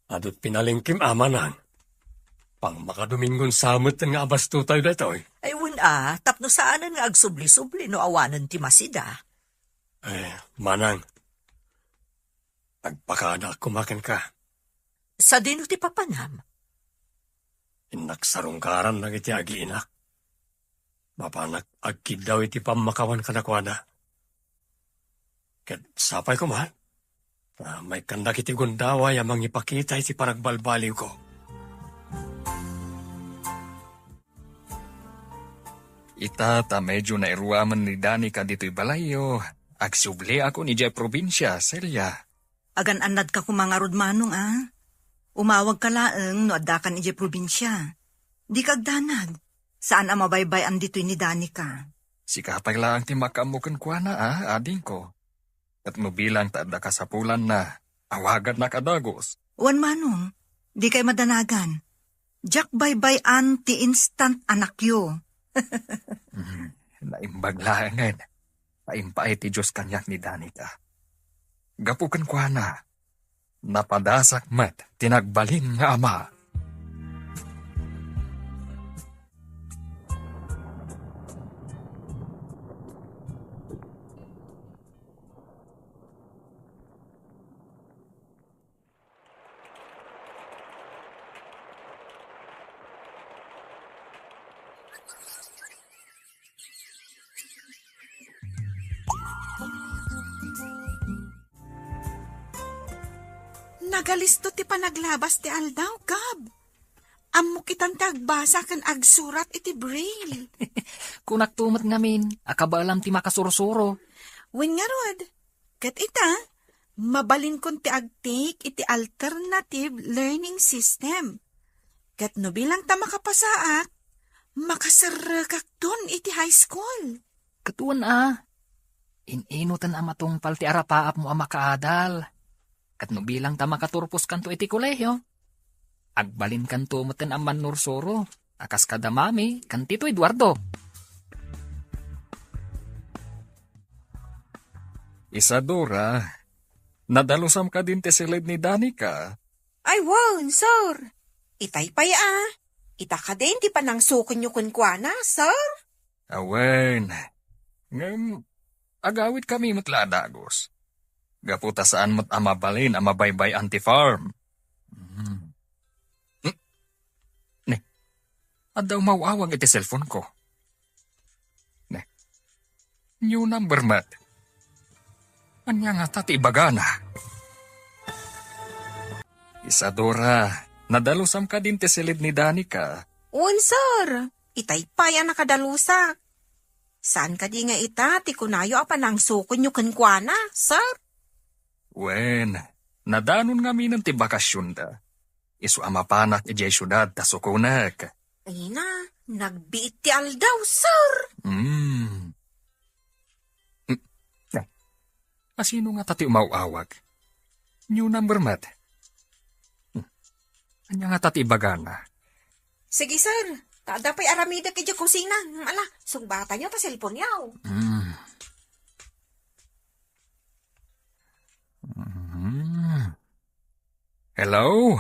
Adu't pinalengkem, manang. Pangmakadomingon sa met nga abastotayo daytoy. Ay, wen a, tapno saanen nga agsubli-subli no awanen ti masida. Eh, manang, agpakadaak koma kenka. Sadino ti papanam? Innak sarungkaran dagiti agiinak. Mapanak agkiddaw iti pammakawan kadakuada. Ket sapay koma, ah, maikkandak iti gundaway a mangipakita iti panagbalbaliwko. Ita ta medyo nairuamen ni Danica ditoy balayyo, agsubliakon idiay probinsia, Celia. Agan-annadka koma ngarud, manong, a? Umawagka laeng no addakan idiay probinsia. Dika agdanag. Saan a mabaybay-an ditoy ni Danica. Sika pay laeng ti makaammo kenkuana, a, adingko. Ket no bilang ta adda kasapulanna, awagannak a dagus. Wen, manong, dikay madanagan. Diak baybay-an ti instant anakyo. Hmm, naimbag laengen. Paimpaay ti Dios kaniak ni Danica. Gapu kenkuana, napadasak met ti nagbalin nga ama. Nagalisto ti panaglabas ti aldaw, Gab. Ammok itan ti agbasa ken agsurat iti braille. Kunakto met ngamin, a kabaelam ti makasursuro. Wen ngarud, ket ita, mabalinkon ti agtake iti alternative learning system. Ket no bilang ta makapasaak, makaserrekakton iti high school. Ket wen a, in-inoten a matungpal ti arapaapmo a makaadal. Ket no bilang ta makaturposkanto iti kolehio, agbalinkanto meten a mannursuro, a kas kada Mami ken Tito Eduardo. Isadora, nadalusam kadin ti siled ni Danica? Ay, wen, sir. Itay pay a. Ita kadin ti panangsukenyo kenkuana, sir? Awen. Ngem, agawitkami met la a dagus. Gapu ta saan met a mabalin a mabaybay-an ti farm. Hmm. Hmm. Ne, adda umaw-awag iti cellphone ko. Ne, new number met. Ania ngata ti ibagana? Isadora, nadalusam kadin ti siled ni Danica? Wen, sir. Itay pay a nakadalusak. Saan kadi nga ita ti kunayo a panangsukenyo kenkuana, sir? Wen, nadanon ngaminen ti bakasionda. Isu a mapanak idiay siudad ta sukonek. Ay na, nagbiit ti aldaw, sir. Hmm. Hmm. Eh, asino ngata ti umaw-awag? New number met. Hmm. Ania ngata ti ibagana? Sige, sir. Ta adda pay aramidek idiay kusina. Ala, sungbatanyo ta cellphone-yo. Mm. Mm. Hello?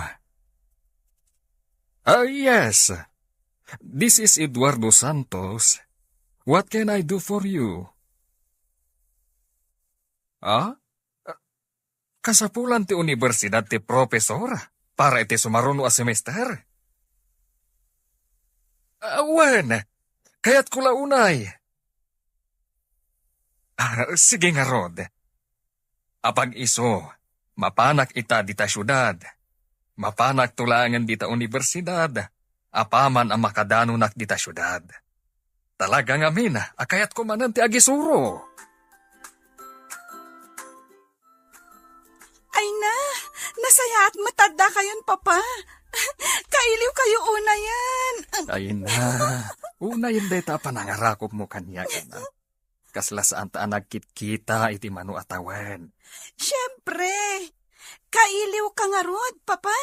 Ah, yes. This is Eduardo Santos. What can I do for you? Ah? Kasapulan ti universidad ti profesor para iti sumaruno a semester? Ah, wen, kayatko la unay. Ah, sige ngarud. Apag isu, mapanak ita dita siudad. Mapanakto laengen dita universidad, apaman a makadanonak dita siudad. Talaga ngamin a kayatko manen ti agisuro. Ay na, nasayaat met ta addakayon, Papa. Kailiwkayo unayen. Ay na, unayen dayta a panangarakupmo kaniak, anak. Kasla saanta a nagkitkita iti mano a tawen. Siempre, kailiwka ngarud, Papa.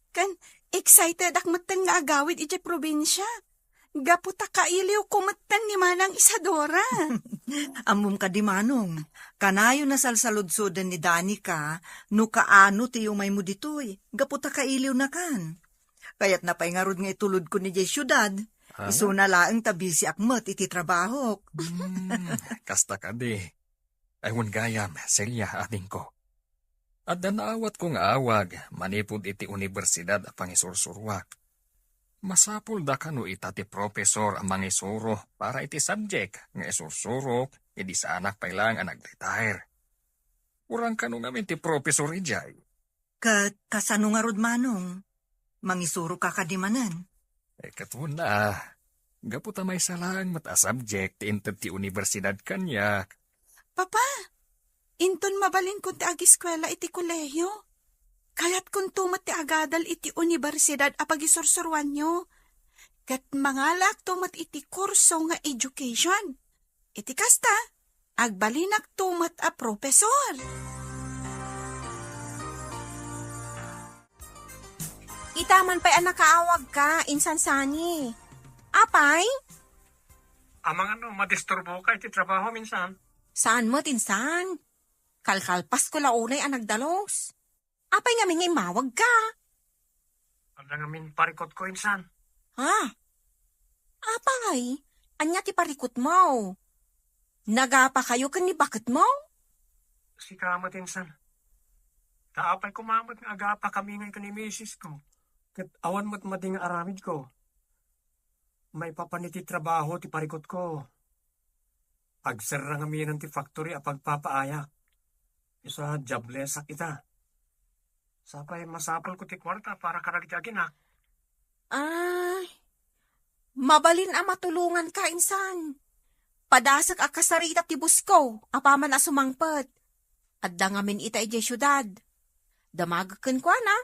Ken excited-ak metten nga agawid idiay probinsia. Gapu ta kailiwko metten ni Manang Isadora. Ammom kadi, Manong, kanayon a salsaludsoden ni Danica no kaano ti umaymo ditoy, gapu ta kailiwnakan. Kayatna pay ngarud nga itulodkon idiay siudad. Ah? Isuna laeng ta bisiak met iti trabahok. Hmm, kasta kadi. Ay, wen gayam, Celia, adingko. Adda naawatko nga awag manipud iti universidad a pangisursuroak. Masapulda kano ita ti profesor a mangisuro para iti subject nga isursurok idi saanak pay laeng a nag-retire. Uray kano ngamin ti profesor idiay. Ket kasano ngarud, Manong? Mangisuroka kadi manen? Eh, ket wen a, gapu ta maysa laeng met a subject ti inted ti universidad kaniak. Papa, inton mabalinkon ti agiskuela iti kolehiyo, kayatkonto met ti agadal iti universidad a pagisursuroanyo. Ket mangalaakto met iti kurso nga education. Iti kasta, agbalinakto met a profesor. Ita man pay a nakaawagka, insan sani. Apay? Amangan no madisturboka iti trabaho, insan. Saan met, insan. Kalkalpasko la unay a nagdalus. Apay ngamin nga immawagka? Adda ngamin parikutko, insan. Ha? Apay? Ania ti parikutmo? Nagapakayo ken ni baketmo? Sika met, insan. Ta apay koma met nga agapakami ngay ken ni misisko? Ket awan met madi nga aramidko. Maipapan iti trabaho ti parikutko. Agserra ngamin ti factory a pagpapaayak. Isu a joblesak ita. Sapay masapulko ti kuarta para kadagiti aginak. Ay, mabalin a matulonganka, insan. Padasek a kasarita ti bosko, apaman a sumangpet. Adda ngamin ita idiay siudad. Damagek kenkuana,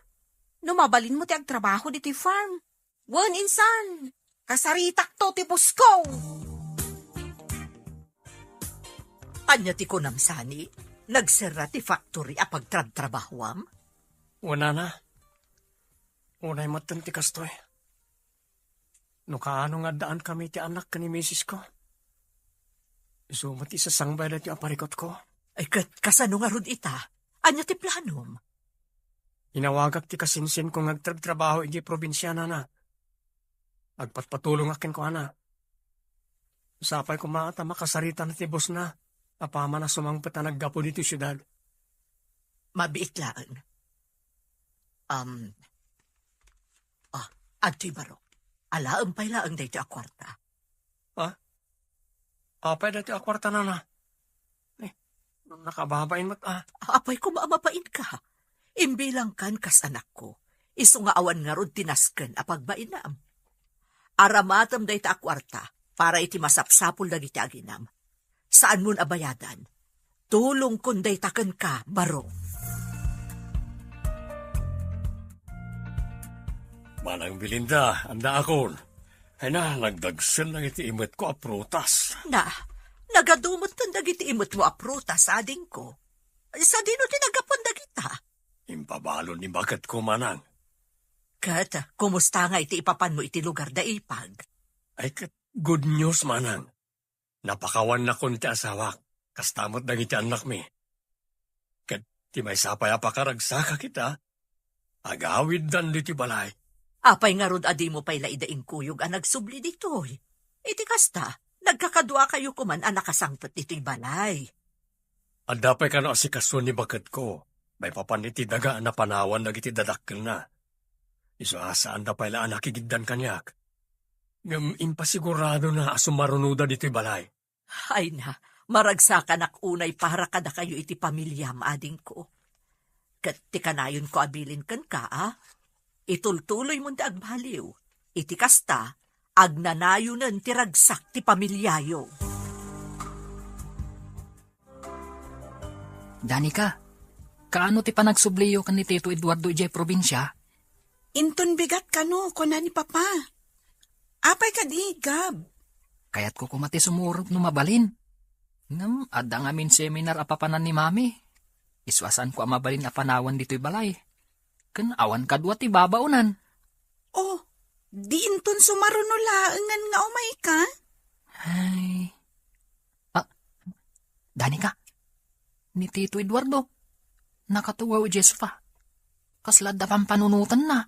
no mabalinmo ti agtrabaho ditoy farm. Wen, insan, kasaritakto ti bosko. Ania ti kunam, sani? Nagserra ti factory a pagtrabtrabahoam? Wen, nana. Unay metten ti kastoy. No kaano nga addaan kami ti anak ken ni misisko, isu met ti sasangbay daytoy a parikutko. Ay, ket kasano ngarud ita? Ania ti planom? Inawagak ti kasinsinko nga agtrabtrabaho idiay probinsia, nana. Agpatpatulongak kenkuana. Sapay koma ta makasaritana ti bosna, apaman a sumangpet a naggapu ditoy siudad. Mabiit laeng. Um, ah, adtoy baro. Alaem pay laeng daytoy a kuarta. Ha? Apay daytoy a kuarta, nana? Eh, nakababain met, ah. Apay koma a mabainka. Imbilangkan kas anakko. Isu nga awan ngarud ti nasken a pagbainam. Aramatem dayta a kuarta para iti masapsapul dagiti aginam. Saanmon a bayadan. Tulongkon dayta kenka, baro. Manang Belinda, annaakon. Ay na, nagdagsen dagiti imetko a prutas. Na, nagadu metten dagiti imetmo a prutas, adingko. Sadino ti naggapuan dagita? Impabalon ni baketko, manang. Ket, kumusta nga iti ipapanmo iti lugar da Ipag? Ay, ket good news, manang. Napakawannakon ti asawak, kasta met dagiti annakmi. Ket ti maysa pay a pakaragsakak ita, agawiddan ditoy balay. Apay ngarud a dimo pay la ida inkuyog a nagsubli ditoy? Iti kasta, nagkakaduakayo koman a nakasangpet ditoy balay. Adda pay kano asikaso ni baketko, maipapan iti daga a napanawan dagiti dadakkelna. Isu a saanda pay la a nakigiddan kaniak. Ngem impasiguradona a sumarunoda ditoy balay. Ay na, maragsakanak unay para kadakayo iti pamiliam, adingko. Ket ti kanayonko a bilin kenka, a, itultuloymon ti agbaliw. Iti kasta, agnanayonen ti ragsak ti pamiliayo. Danica, kaano ti panagsubliyo ken ni Tito Eduardo idiay probinsia? Inton bigat kano, kuna ni Papa. Apay kadi, Gab? Kayatko koma ti sumurot no mabalin. Ngem adda ngamin seminar a papanan ni Mami. Isu a saanko a mabalin a panawan ditoy balay. Ken awan kadua ti babaonan. Oh, di inton sumaruno laengen nga umayka? Ay. Ah, Danica, ni Tito Eduardo, nakatugaw idiay sofa. Kasla adda pampanunotenna.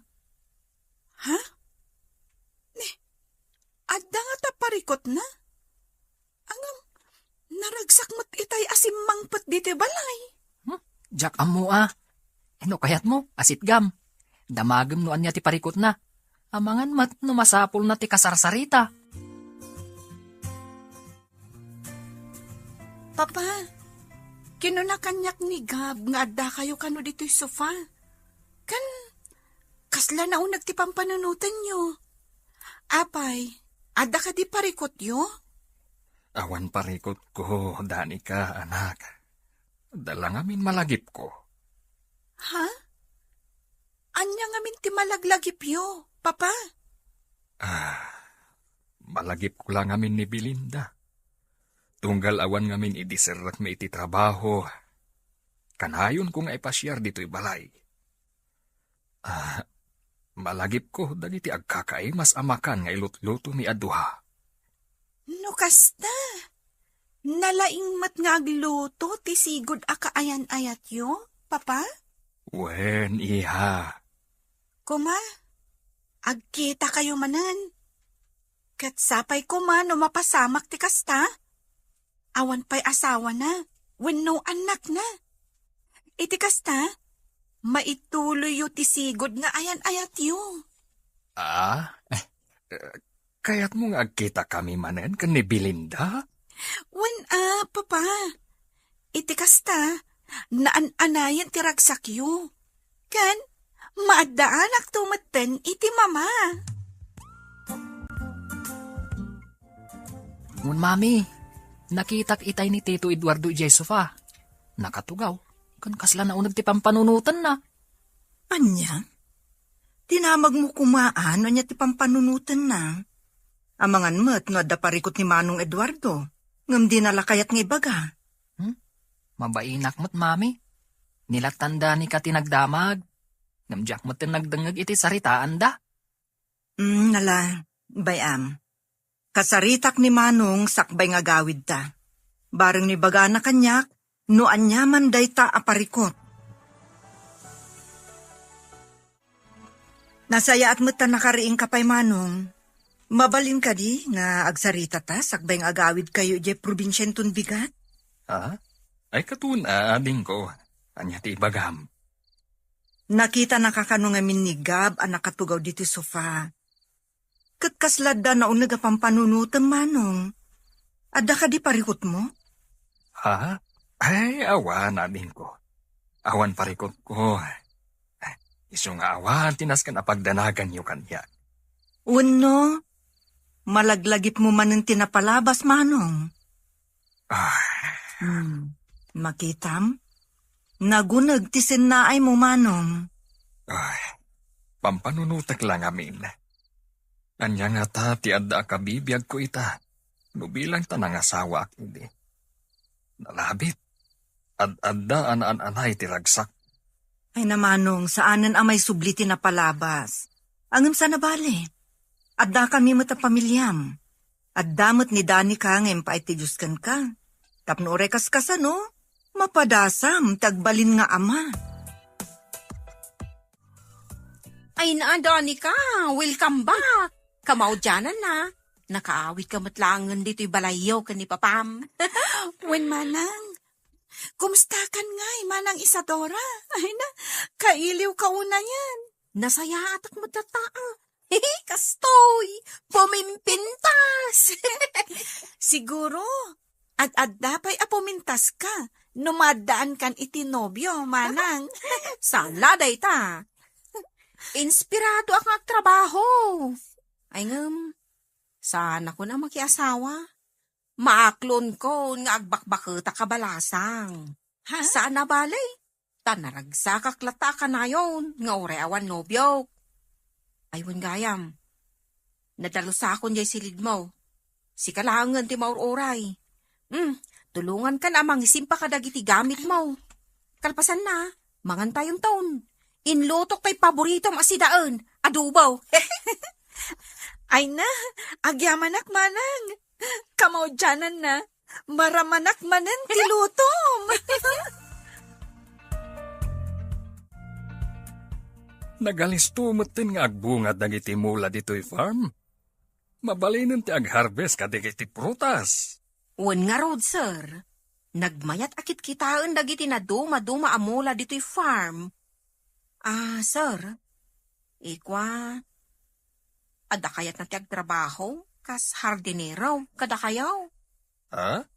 Ha? Ni, adda ngata parikutna? Ngem, naragsak met itay a simmangpet ditoy balay. Hmm? Diak ammo a. No kayatmo, asitgam. Damagem no ania ti parikutna. Amangan met no masapulna ti kasarsarita. Papa, kinuna kaniak ni Gab nga addakayo kano ditoy sofa. Ken, kasla nauneg ti pampanunotenyo. Apay, adda kadi parikutyo? Awan parikutko, Danica, anak. Adda la ngamin malagipko. Ha? Ania ngamin ti malaglagipyo, Papa? Ah, malagipko la ngamin ni Belinda. Tunggal awan ngamin idi serrekmi iti trabaho, kanayonko nga ipasiar ditoy balay. Ah, malagipko dagiti agkakaimas a makan nga ilutlutomi a duha. No kasta, nalaing met nga agluto ti sigud a kaayan-ayatyo, Papa? Wen, iha. Koma, agkitakayo manen. Ket sapay koma no mapasamak ti kasta. Awan pay asawana wenno annakna. Iti kasta, maituloyyo ti sigud nga ayan-ayatyo. Ah? Eh, kayatmo nga agkitakami manen ken ni Belinda? Wen a, Papa. Iti kasta, naan-anayen ti ragsakyo. Ken, maaddaanakto metten iti Mama. Ngem, Mami, nakitak itay ni Tito Eduardo idiay sofa. Nakatugaw, ken kasla nauneg ti pampanunotenna. Ania? Dinamagmo koma a no ania ti pampanunotenna. Amangan met no adda parikut ni Manong Eduardo, ngem dina la kayat nga ibaga. Hmm? Mabainak met, Mami. Ni la Danica ti nagdamag. Ngem diak metten nagdengngeg iti saritaanda. Mm, nala, bay-am. Kasaritak ni Manong sakbay nga agawidta. Bareng no ibagana kaniak, no aniaman dayta a parikut. Nasayaat met ta nakariingka pay, Manong. Mabalin kadi nga agsaritata sakbay nga agawidkayo idiay probinsia inton bigat? Ah? Ay, katon, a, adingko. Ania ti ibagam? Nakitanaka kano ngamin ni Gab a nakatugaw ditoy sofa. Ket kasla adda nauneg a pampanunotem, Manong. Adda kadi parikutmo? Ha? Ay, awan, adingko. Awan parikutko. Isu nga awan ti nasken a pagdanaganyo kaniak. Wenno, malaglagipmo manen ti napalabas, Manong. Ah. Hmm. Makitam? Naguneg ti sennaaymo, Manong. Ay, pampanunotek la ngamin. Ania ngata ti adda a kabibiagko ita, no bilang ta nangasawaak idi? Nalabit. Ad-adda a naan-anay ti ragsak. Ay na, Manong, saanen a maisubli ti napalabas. Ngem saan a bale. Addakami met a pamiliam. Adda met ni Danica nga impaay ti Dios kenka. Tapno uray kaskasano, mapadasam ti agbalin nga ama. Ay na, Danica, welcome back. Kamaudiananna, nakaawidka met laengen ditoy balayyo ken ni papam. Wen, manang. Kumustakan ngay, Manang Isadora? Ay na, kailiwka unayen. Nasayaatak met latta. Kastoy, pumimpintas. Siguro, ad-adda pay a pumintaska no maaddaankan iti nobio, manang. Saan la dayta. Inspiradoak nga agtrabaho. Ay ngem, saanakon a makiasawa. Maaklonkon nga agbakbaketak a balasang. Ha? Saan a bale, ta naragsakak latta a kanayon nga uray awan nobiok. Ay, wen gayam, nadalusakon jay silidmo. Sika laengen ti maur-uray. Hmm, tulongankan a mangisimpa kadagiti gamitmo. Kalpasanna, mangantayonton. Inlutok tay paboritom a sidaen, adobo. Ay na, agyamanak, manang. Kamaudiananna, maramanak manen ti lutom. Nagalisto metten nga agbunga dagiti mula ditoy farm. Mabalinen ti agharvest kadagiti prutas. Wen ngarud, sir. Nagmayat a kitkitaen dagiti naduma-duma a mula ditoy farm. Ah, sir. Ikua, adda kayatna ti agtrabaho kas hardinero kadakayo? Ha?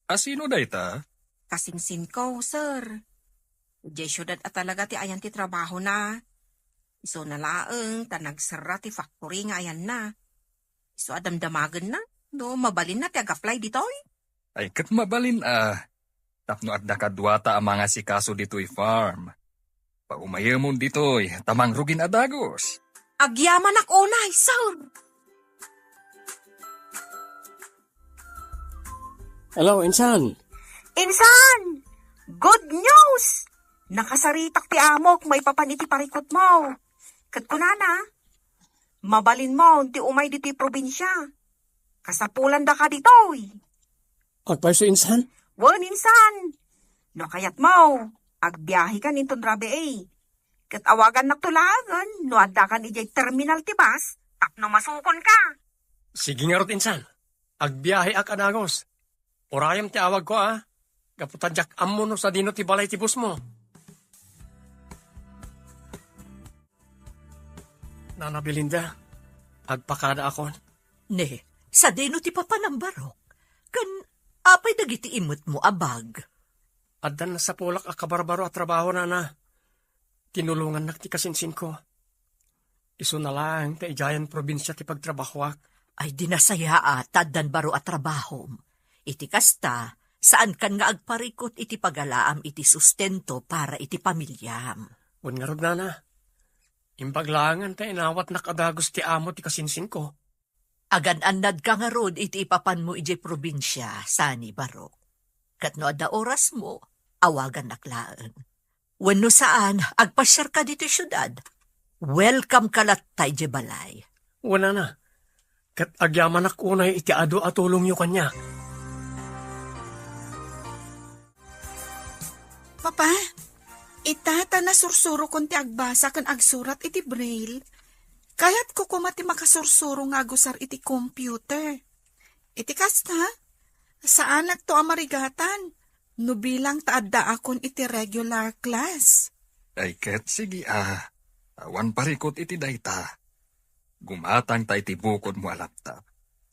Asino dayta? Kasinsinko, sir. Idiay siudad a talaga ti ayan ti trabahona. Isuna laeng ta nagserra ti factory nga ayanna. Isu a damdamagenna no mabalinna ti ag-apply ditoy. Ay, ket mabalin a, tapno adda kaduata a mangasikaso ditoy farm. Paumayemon ditoy, ta mangrugin a dagus. Agyamanak unay, sir. Hello, insan. Insan! Good news! Nakasaritak ti amok maipapan iti parikutmo. Ket kunana, mabalinmo ti umay ditoy probinsia. Kasapulandaka ditoy. Agpayso, insan? Wen, insan. No kayatmo, agbiahekan inton rabii. Ket awagannakto laengen no addakan idiay terminal ti bus tapno masukonka. Sige ngarud, insan. Agbiaheak a dagus. Urayem ti awagko, a. Gapu ta diak ammo no sadino ti balay ti busmo. Nana Belinda, agpakadaakon. Ne, sadino ti papanam, Barok? Ken apay dagiti imetmo a bag? Addan nasapulak a kabarbaro a trabaho, nana. Tinulongannak ti kasinsinko. Isuna laeng ta idiayen probinsia ti pagtrabahoak. Ay, di nasayaat ta addan baro a trabahom. Iti kasta, saankan nga agparikut iti pagalaam iti sustento para iti pamiliam. Wen ngarud, nana, imbag laengen ta inawatnak a dagus ti amo ti kasinsinko. Agan-annadka ngarud iti ipapanmo idiay probinsia, sani, Barok. Ket no adda orasmo, awagannak laeng. Wenno saan, agpasiarka ditoy siudad. Welcome ka latta idiay balay. Wen, nana, ket agyamanak unay iti adu a tulongyo kaniak. Papa, ita ta nasursurokon ti agbasa ken agsurat iti braille. Kayatko koma ti makasursuro nga agusar iti computer. Iti kasta, saanakto a marigatan no bilang ta addaakon iti regular class. Ay ket, sige a, awan parikut iti dayta. Gumatangta iti bukodmo a laptop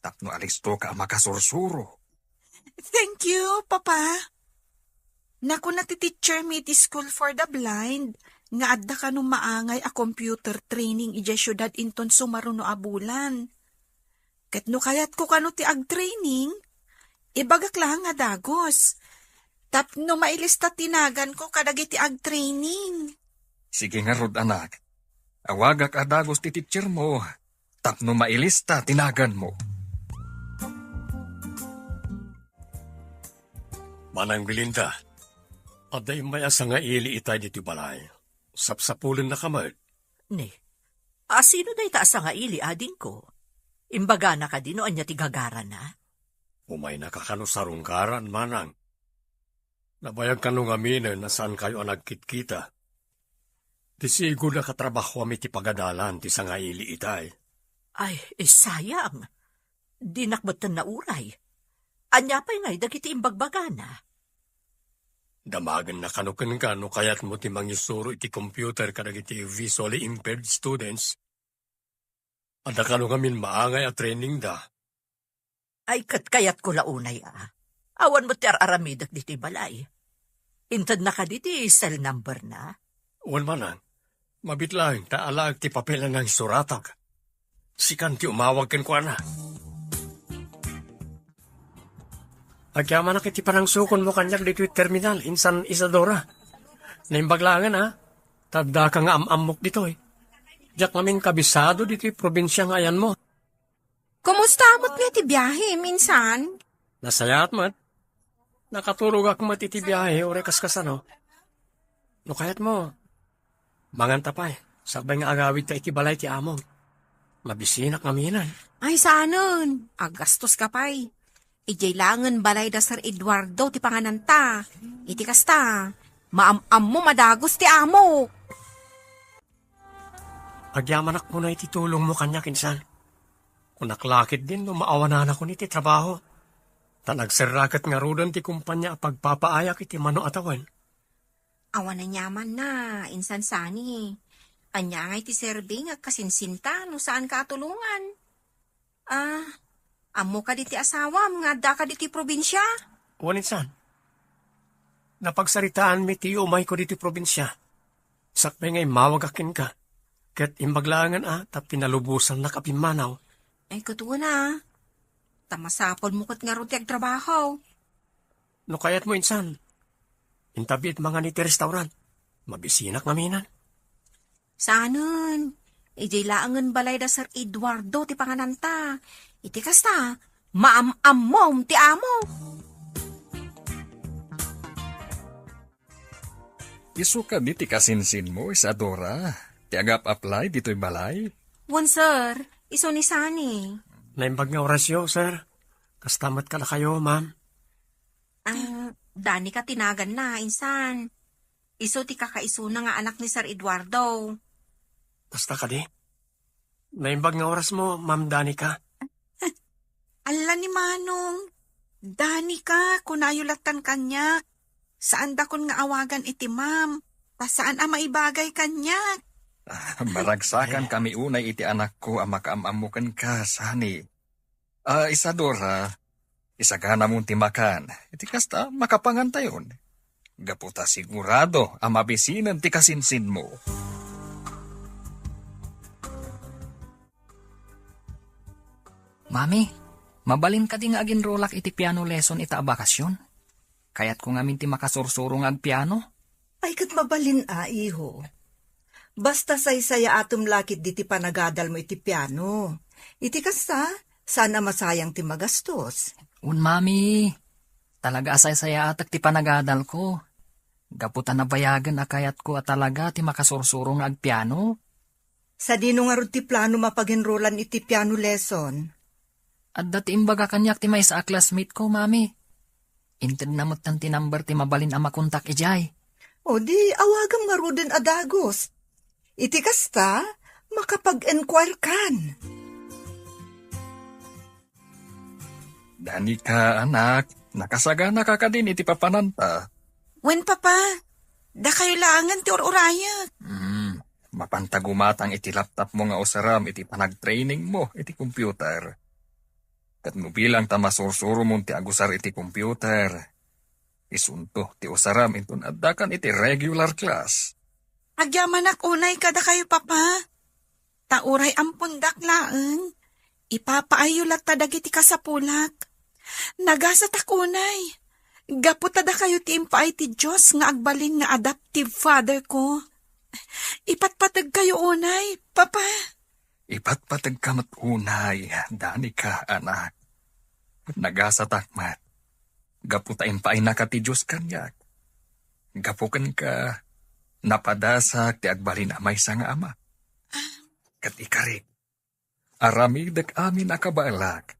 tapno alistoka a makasursuro. Thank you, Papa. Nakuna ti teacher mi iti School for the Blind nga adda kano maangay a computer training idiay siudad inton sumaruno a bulan. Ket no kayatko kano ti agtraining, ibagak laeng a dagus. Tapno mailista ti naganko kadagiti agtraining. Sige ngarud, anak. Awagak a dagus ti teacher mo tapno mailista ti naganmo. Manang Belinda, adda immay a sangaili itay ditoy balay. Sapsapulennaka met. Ne, asino dayta a sangaili, adingko? Imbagana kadi no ania ti gagarana? Umaynaka kano sarungkaran, manang. Nabayag kano ngaminen a saankayo a nagkitkita. Ti sigud a katrabahoam iti pagadalan ti sangaili itay. Ay, eh, sayang. Dinak metten nauray. Ania pay ngay dagiti imbagbagana? Damagenna kano kenka no kayatmo ti mangisuro iti computer kadagiti visually impaired students. Adda kano ngamin maangay a training da. Ay, ket kayatko la unay a. Awan met ti ar-aramidek ditoy balay. Intedna kadi ti cell number na? Wen manang. Mabit laeng ta alaek ti papel a nangsuratak. Sikan ti umawag kenkuana. Agyamanak iti panangsukonmo kaniak ditoy terminal, insan Isadora. Naimbag laengen, a. Ta addaka nga am-ammok ditoy. Diak ngamin kabisado ditoy probinsia nga ayanmo. Kumusta met nga ti biahem, insan? Nasayaat met. Nakaturogak met iti biahe, uray kaskasano. No kayatmo, manganta pay. Sakbay nga agawidka iti balay ti amom. Mabisinak ngaminen. Ay, saanen. Aggastoska pay. Idiay laengen balay da Sir Eduardo ti pangananta. Iti kasta, maam-ammom a dagus ti amok. Agyamanak unay iti tulongmo kaniak, insan. Kunak la ketdin no maawananakon iti trabaho. Ta nagserra ket ngaruden ti kumpania a pagpapaayak iti mano a tawen. Awan aniamanna, insan Sani. Ania ngay ti serbi nga agkasinsinta no saanka a tulongan? Ah, ammo kadi ti asawam nga addaka ditoy probinsia? Wen, insan. Napagsaritaanmi ti umayko ditoy probinsia. Sakbay nga immawagak kenka. Ket imbag laengen, a, ta pinalubosannak a pimmanaw. Ay, ket wen, a. Ta masapulmo ket ngarud ti agtrabaho. No kayatmo, insan, intabiit mangan iti restaurant. Mabisinak ngaminen. Saanen, idiay laengen balay da Sir Eduardo ti pangananta. Iti kasta, maam-ammom ti amo. Isu kadi ti kasinsinmo, Isadora, ti agap-apply ditoy balay? Wen, sir. Isu ni Sani. Naimbag nga orasyo, sir. Kasta met kadakayo, ma'am. Ah, Danica ti naganna, insan. Isu ti kakaisuna nga anak ni Sir Eduardo. Kasta kadi? Naimbag nga orasmo, Ma'am Danica. Alla ni Manong. Danica, kunayo lattan kaniak. Saandakon nga awagan iti ma'am. Ta saan a maibagay kaniak. Ah, maragsakan kami unay iti anakko a makaam-ammo kenka, Sani. Ah, Isadora, isaganamon ti makan. Iti kasta, makapangantayon. Gapu ta sigurado a mabisinen ti kasinsinmo. Mami, mabalin kadi nga aginrolak iti piano lesson ita a bakasyon? Kayatko ngamin ti makasursuro nga agpiano. Ay, ket mabalin a, iho. Basta saysayaatem la ketdi ti panagadalmo iti piano. Iti kasta, saan a masayang ti magastos. Un, Mami, talaga a saysayaatek ti panagadalko. Gapu ta nabayagen a kayatko a talaga ti makasursuro nga agpiano. Sadino ngarud ti planom a pag-enrolan iti piano lesson? Adda ti imbaga kaniak ti maysa a classmate ko, Mami. Intedna metten ti number ti mabalin a makontak idiay. O di, awagam ngaruden a dagus. Iti kasta, makapag-enquire kan. Danica, anak, nakasaganaka kadin iti papananta? Wen, Papa. Dakayo laengen ti ur-urayek. Hmm, mapanta gumatang iti laptopmo nga usarem iti panagtrainingmo iti computer. Ket no bilang ta masursuromon ti agusar iti computer, isunto ti usarem inton addakan iti regular class. Agyamanak unay kadakayo, Papa. Ta uray ampondak laeng, ipapaayyo latta dagiti kasapulak. Nagasatak unay. Gapu ta dakayo ti impaay ti Dios nga agbalin nga adoptive father ko. Ipatpategkayo unay, Papa. Ipatpategka met unay, Danica, anak. Nagasatak met. Gapu ta impaaynaka ti Dios kaniak. Gapu kenka, napadasak ti agbalin a maysa nga ama. Ket ikarik, Aramidek amin a kabaelak,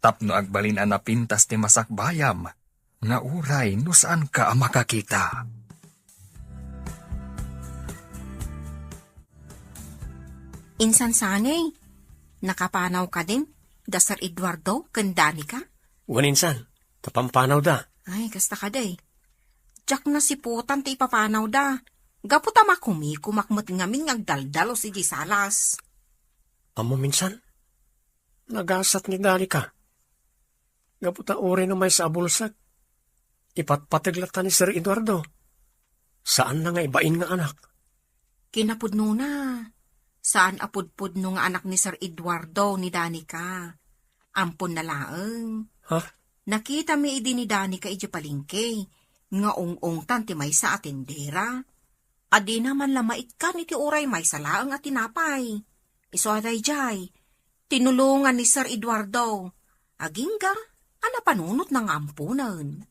tapno agbalin a napintas ti masakbayam, nga uray no saanka a makakita. Insan sanay, nakapanaw kadin da Sir Eduardo ken Danica? Wen insan, ta pampanawda. Ay, kasta kadi. Diak nasiputan ti ipapanawda. Gapu ta makumikumak met ngamin nga agdaldalus idiay salas. Ammo minsan, nagasat ni Danica. Gapu ta uray no maysa a bulsek, ipatpateg latta ni Sir Eduardo. Saanna nga ibain nga anak. Kinapudnona, saan a pudpudno nga anak ni Sir Eduardo ni Danica. Amponna laeng. Ha? Nakitami idi ni Danica idiay palengke, nga ung-ungtan ti maysa a tendera. A dina man la maikkan iti uray maysa laeng a tinapay. Isu a daydiay, tinulongan ni Sir Eduardo. Agingga a napanunotna nga amponen.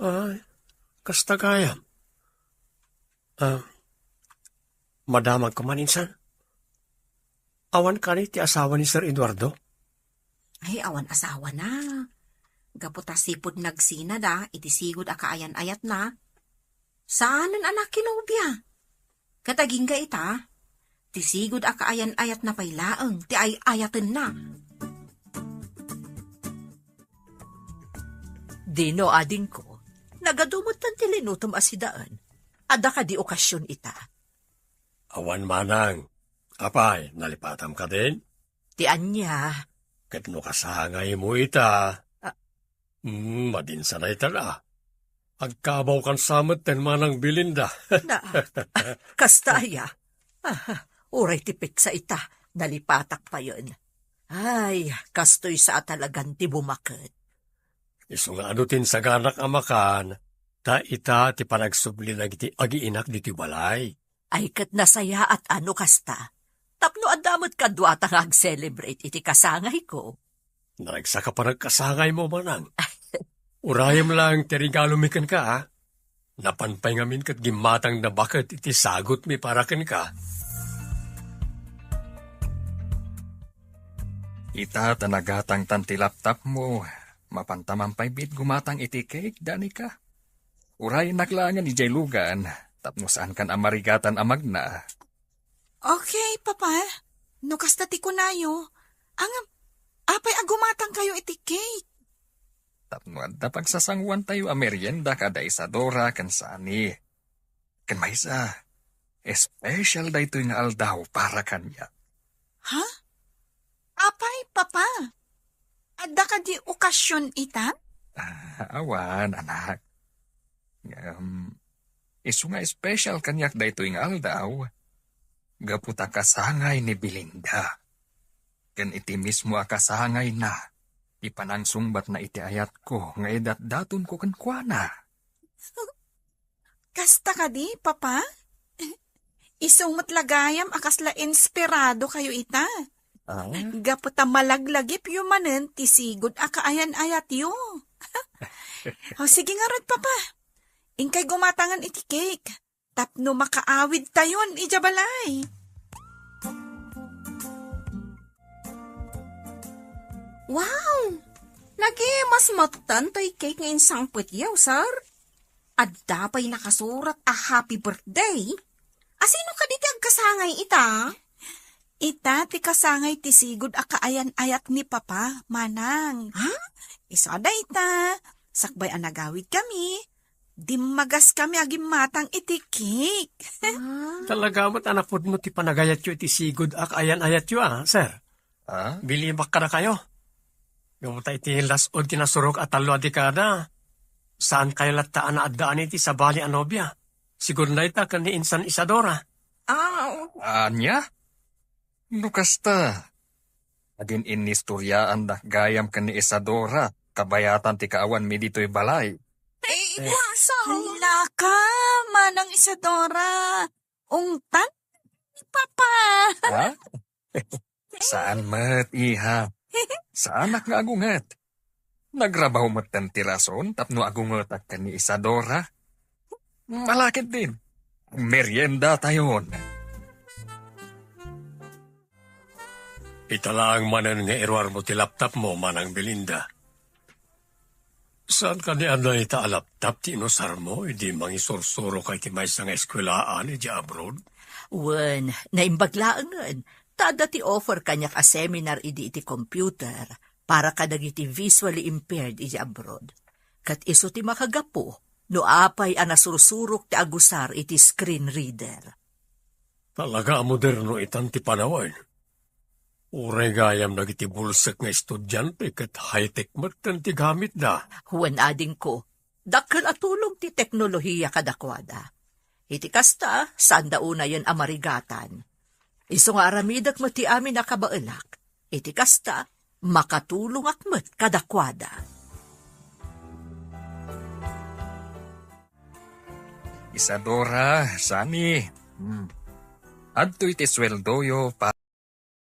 Ay, kasta gayam. Ah, madamagko man insan. Awan kadi ti asawa ni Sir Eduardo? Ay, awan asawana. Gapu ta sipud nagsinada iti sigud a kaayan-ayatna, saanen a nakinobia. Ket agingga ita, ti sigud a kaayan-ayatna pay laeng ti ay-ayatenna. Dino, adingko, nagadu metten ti linutom a sidaen. Adda kadi okasion ita? Awan manang. Apay, nalipatam kadin? Ti ania? Ket no kasangaymo ita. Ah. Hmm, madinsa dayta la. Agkabawkan sa metten manang Belinda. Na, ah, kasta aya? Ah, uray ti petsa ita, nalipatak payen. Ay, kastoy sa a talagan ti bumaket. Isu nga adu ti insaganak a makan, ta ita ti panagsubli dagiti agiinak ditoy balay. Ay, ket nasayaat a no kasta. Tapno adda met kaduata nga ag-celebrate iti kasangayko. Naragsak a panagkasangaymo, manang. Urayem lang ti regalomi kenka, a. Napan pay ngamin ket gimmatangda baket iti sagutmi para kenka. Ita ta nagatangtan ti laptopmo, mapantaman pay met gumatang iti cake, Danica. Urayennak laengen idiay lugan, tapno saankan a marigatan a magna. Okay, Papa. No kasta ti kunayo, ngem, apay a gumatangkayo iti cake? Tapno adda pagsasangoantayo a merienda kada Isadora ken Sunny. Ken maysa, espesyal daytoy nga aldaw para kaniak. Ha? Apay, Papa? Adda kadi okasion ita? Ah, awan, anak. Ngem, isu nga espesyal kaniak daytoy nga aldaw, gapu ta kasangay ni Belinda. Ken iti mismo a kasangayna, ipanangsungbatna iti ayatko nga idatdatonko kenkuana. Kasta kadi, Papa? Isu met la gayam a kasla inspiradokayo ita. Ah? Gapu ta malaglagipyo manen ti sigud a kaayan-ayatyo. O, sige ngarud, Papa. Inkay gumatangen iti cake tapno makaawidtayon idiay balay. Wow! Nagimas metten toy cake nga insangpetyo, sir. Adda pay nakasurat a happy birthday. Asino kadi ti agkasangay ita? Ita ti kasangay ti sigud a kaayan-ayat ni Papa, manang. Ha? Isu a dayta, sakbay a nagawidkami, dimmagas kami a gimmatang iti cake. Ah. Talaga met a napudno ti panagayatyo iti sigud a kaayan-ayatyo, a, sir. Ah? Bilibak kadakayo. Gapu ta iti las-ud ti nasurok a tallo a dekada, saankayo latta a naaddaan iti sabali a nobia. Sigurna ita ken ni Insan Isadora. Ah, oo. Ania? No kasta, agin-inistoryaandak gayam ken ni Isadora, kabayatan ti kaawanmi ditoy balay. Ay, Eh. Hala ka, Manang Isadora. Ungtan ni Papa. Ha? Saan met, iha. Saanak nga agunget. Nagrabaw metten ti rason tapno agungetak ken ni Isadora. Malakit din. Merienda tayon. Ita laeng manen nga iruarmo ti laptopmo, Manang Belinda. Saan kadi a dayta a laptop ti inusarmo idi mangisursuroka iti maysa nga eskuelaan idiay abroad? Wen, naimbag laengen, ta adda ti offer kaniak a seminar idi iti computer para kadagiti visually impaired idiay abroad. Ket isu ti makagapu no apay a nasursurok ti agusar iti screen reader. Talaga a moderno itan ti panawen. Uray gayam dagiti bulsek nga estudiante ket high-tech metten ti gamitda. Wen, adingko, dakkel a tulong ti teknolohia kadakuada. Iti kasta, saanda unayen a marigatan. Isu nga aramidek met ti amin a kabaelak. Iti kasta, makatulongak met kadakuada. Isadora, Sami, hmm. Adtoy ti sueldoyo pa